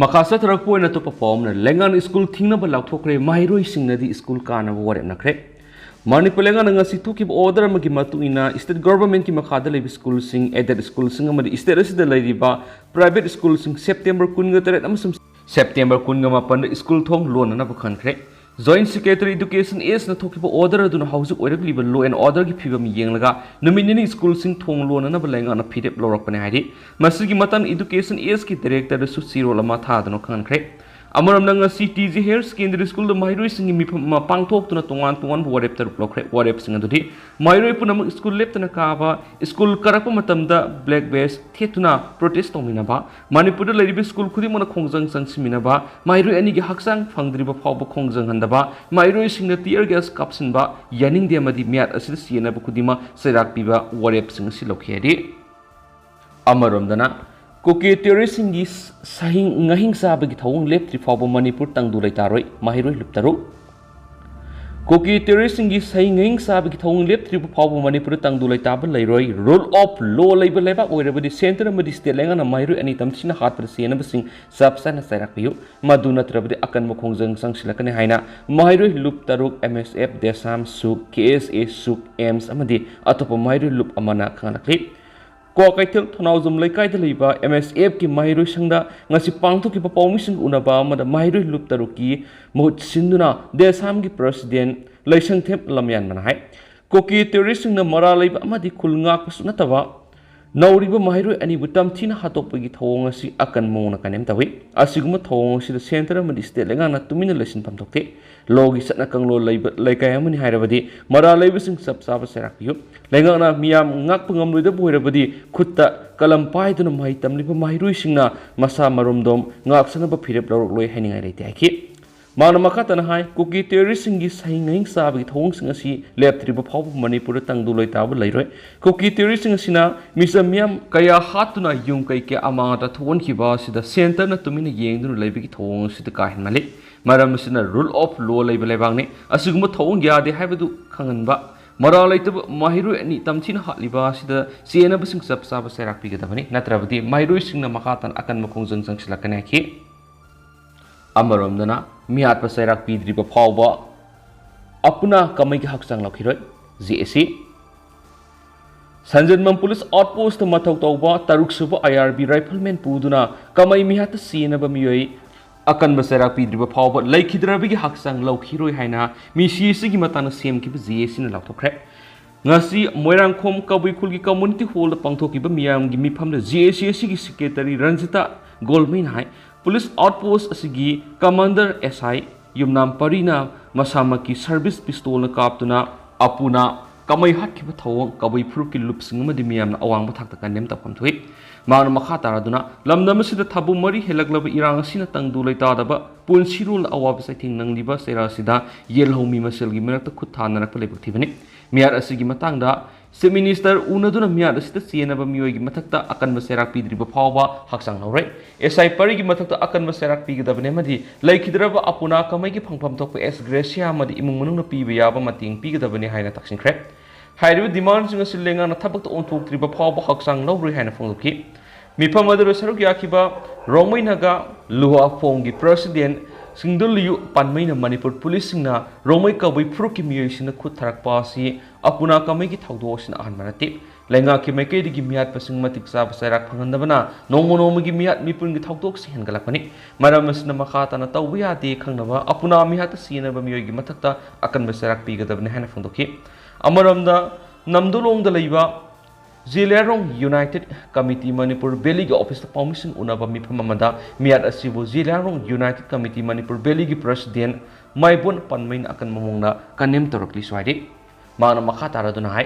ꯃꯈꯥ ꯆꯠꯊꯔꯛꯄ ꯑꯣꯏꯅ ꯑꯇꯣꯞꯄ ꯄꯥꯎ ꯑꯃꯅ, ꯂꯩꯉꯥꯛꯅ ꯁ꯭ꯀꯨꯜ ꯊꯤꯡꯅꯕ ꯂꯥꯎꯊꯣꯛꯈ꯭ꯔꯦ, ꯃꯍꯩꯔꯣꯏꯁꯤꯡꯅꯗꯤ ꯁ꯭ꯀꯨꯜ ꯀꯥꯅꯕ ꯋꯥꯔꯦꯞꯅꯈ꯭ꯔꯦ꯫ ꯃꯅꯤꯄꯨꯔ ꯂꯩꯉꯥꯛꯅ ꯉꯁꯤ ꯊꯣꯛꯈꯤꯕ order ꯑꯃꯒꯤ ꯃꯇꯨꯡ ꯏꯟꯅ state government ꯀꯤ ꯃꯈꯥꯗ ꯂꯩꯕ ꯁ꯭ꯀꯨꯜꯁꯤꯡ, aided ꯁ꯭ꯀꯨꯜꯁꯤꯡ ꯑꯃꯗꯤ state ꯑꯁꯤꯗ ꯂꯩꯔꯤꯕ private ꯁ꯭ꯀꯨꯜꯁꯤꯡ September ꯀꯨꯟꯒ ꯇꯔꯦꯠ ꯑꯃꯁꯨꯡ September ꯀꯨꯟꯒ ꯃꯥꯄꯟꯗ ꯁ꯭ꯀꯨꯜ ꯊꯣꯡ ꯂꯣꯟꯅꯅꯕ ꯈꯟꯈ꯭ꯔꯦ꯫ Joint Secretary Education S ꯅ ꯊꯣꯛꯈꯤꯕ order ꯑꯗꯨꯅ ꯍꯧꯖꯤꯛ ꯑꯣꯏꯔꯛꯂꯤꯕ law and order ꯒꯤ ꯐꯤꯕꯝ ꯌꯦꯡꯂꯒ ꯅꯨꯃꯤꯠ ꯅꯤꯅꯤ ꯁ꯭ꯀꯨꯜꯁꯤꯡ ꯊꯣꯡ ꯂꯣꯟꯅꯅꯕ ꯂꯩꯉꯥꯛꯅ ꯐꯤꯔꯦꯞ ꯂꯧꯔꯛꯄꯅꯤ ꯍꯥꯏꯔꯤ꯫ ꯃꯁꯤꯒꯤ ꯃꯇꯥꯡꯗ Education S ꯀꯤ director ꯗꯁꯨ ꯆꯦꯔꯣꯜ ꯑꯃ ꯊꯥꯗꯨꯅ ꯈꯪꯍꯟꯈ꯭ꯔꯦ꯫ ꯑꯃꯔꯣꯝꯗ, ꯉꯁꯤ ꯇꯤ ꯖꯤ ꯍꯥꯌꯔ ꯁꯦꯀꯦꯟꯗꯔꯤ ꯁ꯭ꯀꯨꯜꯗ ꯃꯍꯩꯔꯣꯏꯁꯤꯡꯒꯤ ꯃꯤꯐꯝ ꯑꯃ ꯄꯥꯡꯊꯣꯛꯇꯨꯅ ꯇꯣꯉꯥꯟ ꯇꯣꯉꯥꯟꯕ ꯋꯥꯔꯦꯞ ꯇꯔꯨꯛ ꯂꯧꯈ꯭ꯔꯦ꯫ ꯋꯥꯔꯦꯞꯁꯤꯡ ꯑꯗꯨꯗꯤ: ꯃꯍꯩꯔꯣꯏ ꯄꯨꯝꯅꯃꯛ ꯁ꯭ꯀꯨꯜ ꯂꯦꯞꯇꯅ ꯀꯥꯕ, ꯁ꯭ꯀꯨꯜ ꯀꯥꯔꯛꯄ ꯃꯇꯝꯗ ꯕ꯭ꯂꯦꯛ ꯕꯦꯖ ꯊꯦꯠꯇꯨꯅ ꯄ꯭ꯔꯣꯇꯦꯁ ꯇꯧꯃꯤꯟꯅꯕ, ꯃꯅꯤꯄꯨꯔꯗ ꯂꯩꯔꯤꯕ ꯁ꯭ꯀꯨꯜ ꯈꯨꯗꯤꯡꯃꯛꯅ ꯈꯣꯡꯖꯪ ꯆꯪꯁꯤꯟꯃꯤꯟꯅꯕ, ꯃꯍꯩꯔꯣꯏ ꯑꯅꯤꯒꯤ ꯍꯛꯆꯥꯡ ꯐꯪꯗ꯭ꯔꯤꯕ ꯐꯥꯎꯕ ꯈꯣꯡꯖꯪꯍꯟꯗꯕ, ꯃꯍꯩꯔꯣꯏꯁꯤꯡꯅ ꯇꯤꯌꯔ ꯒ꯭ꯌꯥꯁ ꯀꯥꯞꯁꯤꯟꯕ ꯌꯥꯅꯤꯡꯗꯦ ꯑꯃꯗꯤ ꯃꯤꯍꯥꯠ ꯑꯁꯤꯗ ꯁꯤꯖꯤꯟꯅꯕ ꯈꯨꯗꯤꯡꯃꯛ ꯆꯩꯔꯥꯛ ꯄꯤꯕ ꯋꯥꯔꯦꯞꯁꯤꯡ ꯑꯁꯤ ꯂꯧꯈꯤ ꯍꯥꯏꯔꯤ꯫ ꯑꯃꯔꯣꯝꯗꯅ, ꯀꯨꯀꯤ ꯇꯦꯔꯣꯔꯤꯁꯁꯤꯡꯒꯤ ꯁꯍꯤꯡ ꯉꯍꯤꯡ ꯆꯥꯕꯒꯤ ꯊꯧꯑꯣꯡ ꯂꯦꯞꯇ꯭ꯔꯤ ꯐꯥꯎꯕ ꯃꯅꯤꯄꯨꯔ ꯇꯪꯗꯨ ꯂꯩꯇꯥꯔꯣꯏ, ꯃꯍꯩꯔꯣꯏ ꯂꯨꯞ ꯇꯔꯨꯛ꯫ ꯀꯨꯀꯤ ꯇꯦꯔꯣꯔꯤꯁꯁꯤꯡꯒꯤ ꯁꯍꯤꯡ ꯉꯍꯤꯡ ꯆꯥꯕꯒꯤ ꯊꯧꯑꯣꯡ ꯂꯦꯞꯇ꯭ꯔꯤꯕ ꯐꯥꯎꯕ ꯃꯅꯤꯄꯨꯔꯗ ꯇꯪꯗꯨ ꯂꯩꯇꯥꯕ ꯂꯩꯔꯣꯏ꯫ Rule of law ꯂꯩꯕ ꯂꯩꯕꯥꯛ ꯑꯣꯏꯔꯕꯗꯤ ꯁꯦꯟꯇꯔ ꯑꯃꯗꯤ ꯁ꯭ꯇꯦꯠ ꯂꯩꯉꯥꯛꯅ ꯃꯍꯩꯔꯣꯏ ꯑꯅꯤ ꯇꯝꯊꯤꯅ ꯍꯥꯠꯄꯗ ꯆꯦꯟꯅꯕꯁꯤꯡ ꯆꯞ ꯆꯥꯅ ꯆꯩꯔꯥꯛ ꯄꯤꯌꯨ꯫ ꯃꯗꯨ ꯅꯠꯇ꯭ꯔꯕꯗꯤ ꯑꯀꯟꯕ ꯈꯣꯡꯖꯪ ꯆꯪꯁꯤꯜꯂꯛꯀꯅꯤ ꯍꯥꯏꯅ ꯃꯍꯩꯔꯣꯏ ꯂꯨꯞ ꯇꯔꯨꯛ, ꯑꯦꯝ ꯑꯦꯁ ꯑꯦꯐ, ꯗꯦꯁꯥꯝ ꯁꯨꯛ, ꯀꯦ ꯑꯦꯁ ꯑꯦ ꯁꯨꯛ, ꯑꯦꯝꯁ ꯑꯃꯗꯤ ꯑꯇꯣꯞꯄ ꯃꯍꯩꯔꯣꯏ ꯂꯨꯞ ꯑꯃꯅ ꯈꯪꯍꯜꯂꯛꯂꯤ꯫ ꯀ꯭ꯋꯥꯀꯩꯊꯦꯜ ꯊꯣꯅꯥꯎꯖꯝ ꯂꯩꯀꯥꯏꯗ ꯂꯩꯕ ꯑꯦꯝ ꯑꯦꯁ ꯑꯦꯐꯀꯤ ꯃꯍꯩꯔꯣꯏ ꯁꯪꯗ ꯉꯁꯤ ꯄꯥꯡꯊꯣꯛꯈꯤꯕ ꯄꯥꯎꯃꯤꯁꯤꯡ ꯎꯅꯕ ꯑꯃꯗ ꯃꯍꯩꯔꯣꯏ ꯂꯨꯞ ꯇꯔꯨꯛꯀꯤ ꯃꯍꯨꯠ ꯁꯤꯟꯗꯨꯅ ꯗꯦꯁꯥꯝꯒꯤ ꯄ꯭ꯔꯁꯤꯗꯦꯟ ꯂꯩꯁꯪꯊꯦꯝ ꯂꯝꯌꯥꯟꯕꯅ ꯍꯥꯏ, ꯀꯨꯀꯤ ꯇꯦꯔꯣꯔꯤꯁꯁꯤꯡꯅ ꯃꯔꯥꯜ ꯂꯩꯕ ꯑꯃꯗꯤ ꯈꯨꯜ ꯉꯥꯛꯄꯁꯨ ꯅꯠꯇꯕ ꯅꯧꯔꯤꯕ ꯃꯍꯩꯔꯣꯏ ꯑꯅꯤꯕꯨ ꯇꯝꯊꯤꯅ ꯍꯥꯠꯇꯣꯛꯄꯒꯤ ꯊꯧꯑꯣꯡ ꯑꯁꯤ ꯑꯀꯟꯕ ꯃꯑꯣꯡꯗ ꯀꯟꯗꯦꯝ ꯇꯧꯏ꯫ ꯑꯁꯤꯒꯨꯝꯕ ꯊꯧꯑꯣꯡ ꯑꯁꯤꯗ ꯁꯦꯟꯇꯔ ꯑꯃꯗꯤ ꯁ꯭ꯇꯦꯠ ꯂꯩꯉꯥꯛꯅ ꯇꯨꯃꯤꯟꯅ ꯂꯩꯁꯤꯟꯐꯝ ꯊꯣꯛꯇꯦ꯫ ꯂꯣꯒꯤ ꯆꯠꯅ ꯀꯥꯡꯂꯣꯟ ꯂꯩꯕ ꯂꯩꯀꯥꯏ ꯑꯃꯅꯤ ꯍꯥꯏꯔꯕꯗꯤ ꯃꯔꯥꯜ ꯂꯩꯕꯁꯤꯡ ꯆꯞ ꯆꯥꯕ ꯆꯩꯔꯥꯛ ꯄꯤꯌꯨ꯫ ꯂꯩꯉꯥꯛꯅ ꯃꯤꯌꯥꯝ ꯉꯥꯛꯄ ꯉꯝꯂꯣꯏꯗꯕ ꯑꯣꯏꯔꯕꯗꯤ ꯈꯨꯠꯇ ꯀꯂꯝ ꯄꯥꯏꯗꯨꯅ ꯃꯍꯩ ꯇꯝꯂꯤꯕ ꯃꯍꯩꯔꯣꯏꯁꯤꯡꯅ ꯃꯁꯥ ꯃꯔꯣꯝꯗꯣꯝ ꯉꯥꯛꯆꯅꯕ ꯐꯤꯔꯦꯞ ꯂꯧꯔꯛꯂꯣꯏ ꯍꯥꯏꯅꯤꯡꯉꯥꯏ ꯂꯩꯇꯦ ꯍꯥꯏꯈꯤ꯫ ꯃꯥꯅ ꯃꯈꯥ ꯇꯥꯅ ꯍꯥꯏ, ꯀꯨꯀꯤ ꯇꯦꯔꯣꯔꯤꯁꯁꯤꯡꯒꯤ ꯁꯍꯤꯡ ꯅꯍꯤꯡ ꯆꯥꯕꯒꯤ ꯊꯧꯑꯣꯡꯁꯤꯡ ꯑꯁꯤ ꯂꯦꯞꯇ꯭ꯔꯤꯕ ꯐꯥꯎꯕ ꯃꯅꯤꯄꯨꯔꯗ ꯇꯪꯗꯨ ꯂꯩꯇꯥꯕ ꯂꯩꯔꯣꯏ꯫ ꯀꯨꯀꯤ ꯇꯦꯔꯣꯔꯤꯁꯁꯤꯡ ꯑꯁꯤꯅ ꯃꯤꯆꯝ ꯃꯤꯌꯥꯝ ꯀꯌꯥ ꯍꯥꯠꯇꯨꯅ ꯌꯨꯝ ꯀꯩ ꯀꯌꯥ ꯑꯃꯥꯡ ꯑꯇꯥ ꯊꯣꯛꯍꯟꯈꯤꯕ ꯑꯁꯤꯗ ꯁꯦꯟꯇꯔꯅ ꯇꯨꯃꯤꯟꯅ ꯌꯦꯡꯗꯨꯅ ꯂꯩꯕꯒꯤ ꯊꯧꯑꯣꯡ ꯑꯁꯤꯗ ꯀꯥ ꯍꯦꯟꯃꯜꯂꯤ꯫ ꯃꯔꯝ ꯑꯁꯤꯅ rule of law ꯂꯩꯕ ꯂꯩꯕꯥꯛꯅꯤ꯫ ꯑꯁꯤꯒꯨꯝꯕ ꯊꯧꯑꯣꯡ ꯌꯥꯗꯦ ꯍꯥꯏꯕꯗꯨ ꯈꯪꯍꯟꯕ, ꯃꯔꯥꯜ ꯂꯩꯇꯕ ꯃꯍꯩꯔꯣꯏ ꯑꯅꯤ ꯇꯝꯊꯤꯅ ꯍꯥꯠꯂꯤꯕ ꯑꯁꯤꯗ ꯆꯦꯟꯅꯕꯁꯤꯡ ꯆꯞ ꯆꯥꯕ ꯆꯩꯔꯥꯛ ꯄꯤꯒꯗꯕꯅꯤ, ꯅꯠꯇ꯭ꯔꯕꯗꯤ ꯃꯍꯩꯔꯣꯏꯁꯤꯡꯅ ꯃꯈꯥ ꯇꯥꯅ ꯑꯀꯟꯕ ꯈꯣꯡꯖꯪ ꯆꯪꯁꯤꯜꯂꯛꯀꯅꯤ ꯍꯥꯏꯈꯤ꯫ ꯑꯃꯔꯣꯝꯗꯅ, ꯃꯤꯍꯥꯠꯄ ꯆꯩꯔꯥꯛ ꯄꯤꯗ꯭ꯔꯤꯕ ꯐꯥꯎꯕ ꯑꯄꯨꯅꯥ ꯀꯃꯩꯒꯤ ꯍꯛꯆꯥꯡ ꯂꯧꯈꯤꯔꯣꯏ, ꯖꯦ ꯑꯦ ꯁꯤ꯫ ꯁꯟꯖꯦꯟꯕꯝ ꯄꯨꯂꯤꯁ ꯑꯥꯎꯠꯄꯣꯁꯇ ꯃꯊꯧ ꯇꯧꯕ ꯇꯔꯨꯛ ꯁꯨꯕ ꯑꯥꯏ ꯑꯥꯔ ꯕꯤ ꯔꯥꯏꯐꯜꯃꯦꯟ ꯄꯨꯗꯨꯅ ꯀꯃꯩ ꯃꯤꯍꯥꯠꯇ ꯁꯤꯅꯕ ꯃꯤꯑꯣꯏ ꯑꯀꯟꯕ ꯆꯩꯔꯥꯛ ꯄꯤꯗ꯭ꯔꯤꯕ ꯐꯥꯎꯕ ꯂꯩꯈꯤꯗ꯭ꯔꯕꯒꯤ ꯍꯛꯆꯥꯡ ꯂꯧꯈꯤꯔꯣꯏ ꯍꯥꯏꯅ ꯃꯤꯁꯤ ꯑꯁꯤꯒꯤ ꯃꯇꯥꯡꯗ ꯁꯦꯝꯈꯤꯕ ꯖꯦ ꯑꯦ ꯁꯤꯅ ꯂꯥꯎꯊꯣꯛꯈ꯭ꯔꯦ꯫ ꯉꯁꯤ ꯃꯣꯏꯔꯥꯡꯈꯣꯝ ꯀꯕꯨꯏ ꯈꯨꯜꯒꯤ ꯀꯝꯃꯨꯅꯤꯇꯤ ꯍꯣꯜꯗ ꯄꯥꯡꯊꯣꯛꯈꯤꯕ ꯃꯤꯌꯥꯝꯒꯤ ꯃꯤꯐꯝꯗ ꯖꯦ ꯑꯦ ꯁꯤ ꯑꯁꯤꯒꯤ ꯁꯦꯀ꯭ꯔꯦꯇꯔꯤ ꯔꯟꯖꯤꯇꯥ ꯒꯣꯜꯃꯩꯅ ꯍꯥꯏ, ꯄꯨꯂꯤꯁ ꯑꯥꯎꯠꯄꯣꯁ ꯑꯁꯤꯒꯤ ꯀꯃꯥꯟꯗꯔ ꯑꯦꯁ ꯑꯥꯏ ꯌꯨꯝꯅꯥꯝ ꯄꯔꯤꯅ ꯃꯁꯥꯃꯛꯀꯤ ꯁꯔꯚꯤꯁ ꯄꯤꯁꯇꯣꯜꯅ ꯀꯥꯞꯇꯨꯅ ꯑꯄꯨꯅꯥ ꯀꯃꯩ ꯍꯥꯠꯈꯤꯕ ꯊꯧꯑꯣꯡ ꯀꯕꯨꯏ ꯐꯨꯔꯨꯞꯀꯤ ꯂꯨꯞꯁꯤꯡ ꯑꯃꯗꯤ ꯃꯤꯌꯥꯝꯅ ꯑꯋꯥꯡꯕ ꯊꯥꯛꯇ ꯀꯟꯗꯦꯝ ꯇꯧꯐꯝ ꯊꯣꯛꯏ꯫ ꯃꯍꯥꯛꯅ ꯃꯈꯥ ꯇꯥꯔꯗꯨꯅ, ꯂꯝꯗꯝ ꯑꯁꯤꯗ ꯊꯥꯕꯨ ꯃꯔꯤ ꯍꯦꯜꯂꯛꯂꯕ ꯏꯔꯥꯡ ꯑꯁꯤꯅ ꯇꯪꯗꯨ ꯂꯩꯇꯥꯗꯕ ꯄꯨꯟꯁꯤꯔꯣꯜ ꯑꯋꯥꯕ ꯆꯩꯊꯦꯡ ꯅꯪꯂꯤꯕ ꯆꯩꯔꯥ ꯑꯁꯤꯗ ꯌꯦꯜꯍꯧꯃꯤ ꯃꯁꯦꯜꯒꯤ ꯃꯔꯛꯇ ꯈꯨꯠ ꯊꯥꯅꯔꯛꯄ ꯂꯥꯏꯕꯛ ꯊꯤꯕꯅꯤ꯫ ꯃꯤꯍꯥꯠ ꯑꯁꯤꯒꯤ ꯃꯇꯥꯡꯗ ꯆꯤꯐ ꯃꯤꯅꯤꯁꯇꯔ ꯎꯅꯗꯨꯅ ꯃꯤꯍꯥꯠ ꯑꯁꯤꯗ ꯆꯦꯟꯅꯕ ꯃꯤꯑꯣꯏꯒꯤ ꯃꯊꯛꯇ ꯑꯀꯟꯕ ꯆꯩꯔꯥꯛ ꯄꯤꯗ꯭ꯔꯤꯕ ꯐꯥꯎꯕ ꯍꯛꯆꯥꯡ ꯂꯧꯔꯣꯏ꯫ ꯑꯦꯁ ꯑꯥꯏ ꯄꯔꯤꯒꯤ ꯃꯊꯛꯇ ꯑꯀꯟꯕ ꯆꯩꯔꯥꯛ ꯄꯤꯒꯗꯕꯅꯤ ꯑꯃꯗꯤ ꯂꯩꯈꯤꯗ꯭ꯔꯕ ꯑꯄꯨꯅꯥ ꯀꯃꯩꯒꯤ ꯐꯪꯐꯝ ꯊꯣꯛꯄ ꯑꯦꯁ ꯒ꯭ꯔꯦꯁꯤꯌꯥ ꯑꯃꯗꯤ ꯏꯃꯨꯡ ꯃꯅꯨꯡꯅ ꯄꯤꯕ ꯌꯥꯕ ꯃꯇꯦꯡ ꯄꯤꯒꯗꯕꯅꯤ ꯍꯥꯏꯅ ꯇꯛꯁꯤꯟꯈ꯭ꯔꯦ꯫ ꯍꯥꯏꯔꯤꯕ ꯗꯤꯃꯥꯟꯁꯤꯡ ꯑꯁꯤ ꯂꯩꯉꯥꯛꯅ ꯊꯕꯛꯇ ꯑꯣꯟꯊꯣꯛꯇ꯭ꯔꯤꯕ ꯐꯥꯎꯕ ꯍꯛꯆꯥꯡ ꯂꯧꯔꯣꯏ ꯍꯥꯏꯅ ꯐꯣꯡꯗꯣꯛꯈꯤ꯫ ꯃꯤꯐꯝ ꯑꯗꯨꯗ ꯁꯔꯨꯛ ꯌꯥꯈꯤꯕ ꯔꯣꯡꯃꯩ ꯅꯥꯒꯥ ꯂꯨꯋꯥ ꯐꯣꯡꯒꯤ ꯄ꯭ꯔꯁꯤꯗꯦꯟ ꯁꯤꯡꯗꯨꯂꯤꯌꯨ ꯄꯥꯟꯃꯩꯅ ꯃꯅꯤꯄꯨꯔ ꯄꯨꯂꯤꯁꯁꯤꯡꯅ ꯔꯣꯡꯃꯩ ꯀꯕꯨꯏ ꯐꯨꯔꯨꯞꯀꯤ ꯃꯤꯑꯣꯏꯁꯤꯡꯅ ꯈꯨꯠ ꯊꯥꯔꯛꯄ ꯑꯁꯤ ꯑꯄꯨꯅꯥ ꯀꯃꯩꯒꯤ ꯊꯧꯗꯣꯛ ꯑꯁꯤꯅ ꯑꯍꯥꯟꯕ ꯅꯠꯇꯦ꯫ ꯂꯩꯉꯥꯛꯀꯤ ꯃꯥꯏꯀꯩꯗꯒꯤ ꯃꯤꯍꯥꯠꯄꯁꯤꯡ ꯃꯇꯤꯛ ꯆꯥꯕ ꯆꯩꯔꯥꯛ ꯐꯪꯍꯟꯗꯕꯅ ꯅꯣꯡꯃ ꯅꯣꯡꯃꯒꯤ ꯃꯤꯍꯥꯠ ꯃꯤꯄꯨꯟꯒꯤ ꯊꯧꯗꯣꯛꯁꯤ ꯍꯦꯟꯒꯠꯂꯛꯄꯅꯤ꯫ ꯃꯔꯝ ꯑꯁꯤꯅ ꯃꯈꯥ ꯇꯥꯅ ꯇꯧꯕ ꯌꯥꯗꯦ ꯈꯪꯅꯕ ꯑꯄꯨꯅꯥ ꯃꯤꯍꯥꯠꯇ ꯁꯤꯖꯤꯟꯅꯕ ꯃꯤꯑꯣꯏꯒꯤ ꯃꯊꯛꯇ ꯑꯀꯟꯕ ꯆꯩꯔꯥꯛ ꯄꯤꯒꯗꯕꯅꯤ ꯍꯥꯏꯅ ꯐꯣꯡꯗꯣꯛꯈꯤ꯫ ꯑꯃꯔꯣꯝꯗ ꯅꯝꯗꯨꯂꯣꯡꯗ ꯂꯩꯕ ꯖꯦꯂꯤꯌꯥꯡꯔꯣꯡ ꯌꯨꯅꯥꯏꯇꯦꯗ ꯀꯃꯤꯇꯤ ꯃꯅꯤꯄꯨꯔ ꯚꯦꯂꯤꯒꯤ ꯑꯣꯐꯤꯁꯇ ꯄꯥꯎꯃꯤꯁꯤꯡ ꯎꯅꯕ ꯃꯤꯐꯝ ꯑꯃꯗ ꯃꯤꯍꯥꯠ ꯑꯁꯤꯕꯨ Zeliangrong United committee Manipur ꯚꯦꯂꯤꯒꯤ president ꯃꯥꯏꯕꯣꯟ ꯄꯥꯟꯃꯩꯅ ꯑꯀꯟꯕ ꯃꯑꯣꯡꯗ ꯀꯟꯗꯦꯝ ꯇꯧꯔꯛꯂꯤ ꯁ꯭ꯋꯥꯏꯗꯤ꯫ ꯃꯍꯥꯛꯅ ꯃꯈꯥ ꯇꯥꯔꯗꯨꯅ ꯍꯥꯏ,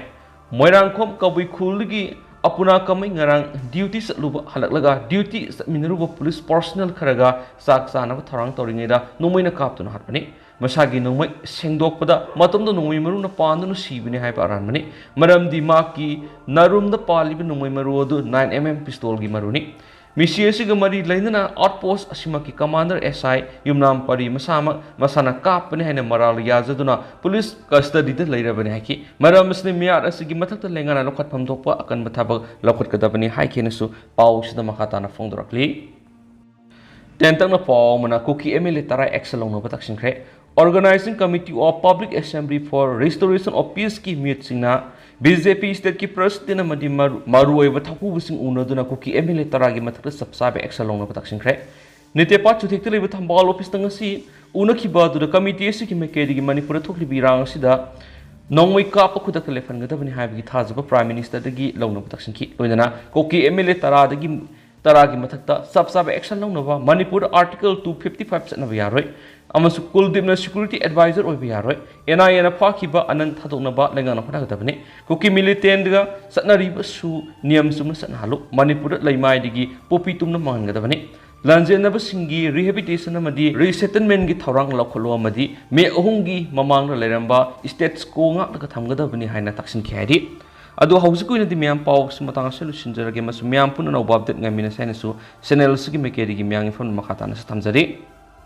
ꯃꯣꯏꯔꯥꯡꯈꯣꯝ ꯀꯕꯨꯏ ꯈꯨꯜꯗꯒꯤ ꯑꯄꯨꯅꯥ ꯀꯃꯩ ꯉꯔꯥꯡ ꯗ꯭ꯌꯨꯇꯤ ꯆꯠꯂꯨꯕ ꯍꯜꯂꯛꯂꯒ ꯗ꯭ꯌꯨꯇꯤ ꯆꯠꯃꯤꯟꯅꯔꯨꯕ ꯄꯨꯂꯤꯁ ꯄꯥꯔꯁꯣꯅꯦꯜ ꯈꯔꯒ ꯆꯥꯛ ꯆꯥꯅꯕ ꯊꯧꯔꯥꯡ ꯇꯧꯔꯤꯉꯩꯗ ꯅꯣꯡꯃꯩꯅ ꯀꯥꯞꯇꯨꯅ ꯍꯥꯠꯄꯅꯤ꯫ ꯃꯁꯥꯒꯤ ꯅꯣꯡꯃꯩ ꯁꯦꯡꯗꯣꯛꯄꯗ ꯃꯇꯣꯝꯗ ꯅꯣꯡꯃꯩ ꯃꯔꯨꯅ ꯄꯥꯟꯗꯨꯅ ꯁꯤꯕꯅꯤ ꯍꯥꯏꯕ ꯑꯔꯥꯟꯕꯅꯤ꯫ ꯃꯔꯝꯗꯤ ꯃꯍꯥꯛꯀꯤ ꯅꯥꯔꯨꯝꯗ ꯄꯥꯜꯂꯤꯕ ꯅꯣꯡꯃꯩ ꯃꯔꯨ ꯑꯗꯨ ꯅꯥꯏꯟ ꯑꯦꯝ ꯑꯦꯝ ꯄꯤꯁꯇꯣꯜꯒꯤ ꯃꯔꯨꯅꯤ꯫ ꯃꯤꯁꯤ ꯑꯁꯤꯒ ꯃꯔꯤ ꯂꯩꯅꯅ ꯑꯥꯎꯠꯄꯣꯁ ꯑꯁꯤꯃꯛꯀꯤ ꯀꯃꯥꯟꯗꯔ ꯑꯦꯁ ꯑꯥꯏ ꯌꯨꯝꯅꯥꯝ ꯄꯔꯤ ꯃꯁꯥꯃꯛ ꯃꯁꯥꯅ ꯀꯥꯞꯄꯅꯤ ꯍꯥꯏꯅ ꯃꯔꯥꯜ ꯌꯥꯖꯗꯨꯅ ꯄꯨꯂꯤꯁ ꯀꯁꯇꯗꯤꯗ ꯂꯩꯔꯕꯅꯤ ꯍꯥꯏꯈꯤ꯫ ꯃꯔꯝ ꯑꯁꯤꯅ ꯃꯤꯍꯥꯠ ꯑꯁꯤꯒꯤ ꯃꯊꯛꯇ ꯂꯩꯉꯥꯛꯅ ꯂꯧꯈꯠꯐꯝ ꯊꯣꯛꯄ ꯑꯀꯟꯕ ꯊꯕꯛ ꯂꯧꯈꯠꯀꯗꯕꯅꯤ ꯍꯥꯏꯈꯤꯅꯁꯨ ꯄꯥꯎ ꯑꯁꯤꯗ ꯃꯈꯥ ꯇꯥꯅ ꯐꯣꯡꯗꯣꯔꯛꯂꯤ꯫ ꯇꯦꯟꯇꯛꯅ ꯄꯥꯎ ꯑꯃꯅ ꯀꯨꯀꯤ ꯑꯦꯝ ꯑꯦꯜ ꯑꯦ ꯇꯔꯥ action ꯂꯧꯅꯕ ꯇꯛꯁꯤꯟꯈ꯭ꯔꯦ꯫ Organising Committee of Public Assembly for Restoration of Peace ꯀꯤ ꯃꯤꯍꯨꯠꯁꯤꯡꯅ ꯕꯤ ꯖꯦ ꯄꯤ state ꯀꯤ president ꯑꯃꯗꯤ ꯃꯔꯨ-, ꯃꯔꯨꯑꯣꯏꯕ ꯊꯧꯄꯨꯕꯁꯤꯡ ꯎꯅꯗꯨꯅ ꯀꯨꯀꯤ ꯑꯦꯝ ꯑꯦꯜ ꯑꯦ ꯇꯔꯥꯒꯤ ꯃꯊꯛꯇ ꯆꯞ ꯆꯥꯕ action ꯂꯧꯅꯕ ꯇꯛꯁꯤꯟꯈ꯭ꯔꯦ꯫ ꯅꯤꯇꯦꯄꯥ ꯆꯨꯊꯦꯛꯇ ꯂꯩꯕ ꯊꯝꯕꯥꯜ ꯑꯣꯐꯤꯁꯇ ꯉꯁꯤ ꯎꯅꯈꯤꯕ ꯑꯗꯨꯗ ꯀꯃꯤꯇꯤ ꯑꯁꯤꯒꯤ ꯃꯥꯏꯀꯩꯗꯒꯤ ꯃꯅꯤꯄꯨꯔꯗ ꯊꯣꯛꯂꯤꯕ ꯏꯔꯥꯡ ꯑꯁꯤꯗ ꯅꯣꯡꯃꯩ ꯀꯥꯞꯄ ꯈꯨꯗꯛꯇ ꯂꯦꯞꯍꯟꯒꯗꯕꯅꯤ ꯍꯥꯏꯕꯒꯤ ꯊꯥꯖꯕ Prime Minister ꯗꯒꯤ ꯂꯧꯅꯕ ꯇꯛꯁꯤꯟꯈꯤ꯫ ꯂꯣꯏꯅꯅ ꯀꯨꯀꯤ ꯑꯦꯝ ꯑꯦꯜ ꯑꯦ ꯇꯔꯥꯗꯒꯤ ꯇꯔꯥꯒꯤ ꯃꯊꯛꯇ ꯆꯞ ꯆꯥꯕ action ꯂꯧꯅꯕ ꯃꯅꯤꯄꯨꯔꯗ Article two fifty five ꯆꯠꯅꯕ ꯌꯥꯔꯣꯏ ꯑꯃꯁꯨꯡ ꯀꯨꯜꯗꯤꯞꯅ security advisor ꯑꯣꯏꯕ ꯌꯥꯔꯣꯏ꯫ NIAꯅ ꯐꯥꯈꯤꯕ ꯑꯅꯟ ꯊꯥꯗꯣꯛꯅꯕ ꯂꯩꯉꯥꯛꯅ ꯍꯣꯠꯅꯒꯗꯕꯅꯤ꯫ ꯀꯨꯀꯤ militantꯒ ꯆꯠꯅꯔꯤꯕꯁꯨ ꯅꯤꯌꯝ ꯆꯨꯝꯅ ꯆꯠꯅꯍꯜꯂꯨ꯫ ꯃꯅꯤꯄꯨꯔꯗ ꯂꯩꯃꯥꯏꯗꯒꯤ ꯄꯣꯄꯤ ꯇꯨꯝꯅ ꯃꯥꯡꯍꯟꯒꯗꯕꯅꯤ꯫ ꯂꯥꯟꯖꯦꯟꯅꯕꯁꯤꯡꯒꯤ rehabilitationꯒꯤ resettlementꯒꯤ ꯊꯧꯔꯥꯡ ꯂꯧꯈꯠꯂꯨ ꯑꯃꯗꯤ ꯃꯦ ꯑꯍꯨꯝꯒꯤ ꯃꯃꯥꯡꯗ ꯂꯩꯔꯝꯕ status quo ꯉꯥꯛꯂꯒ ꯊꯝꯒꯗꯕꯅꯤ ꯍꯥꯏꯅ ꯇꯥꯛꯁꯤꯟꯈꯤ ꯍꯥꯏꯔꯤ꯫ ꯑꯗꯣ ꯍꯧꯖꯤꯛꯀꯤ ꯑꯣꯏꯅꯗꯤ ꯃꯌꯥꯝ ꯄꯥꯎꯁꯤ ꯃꯇꯥꯡ ꯑꯁꯤꯗ ꯂꯣꯏꯁꯤꯟꯖꯔꯒꯦ ꯑꯃꯁꯨꯡ ꯃꯌꯥꯝ ꯄꯨꯟꯅ ꯑꯅꯧꯕ update ꯉꯥꯏꯃꯤꯟꯅꯁꯦ ꯍꯥꯏꯅꯁꯨ channel ꯑꯁꯤꯒꯤ ꯃꯥꯏꯀꯩꯗꯒꯤ ꯃꯌꯥꯝꯒꯤ ꯃꯐꯝꯗ ꯃꯈꯥ ꯇꯥꯅꯁꯨ ꯊꯝꯖꯔꯤ꯫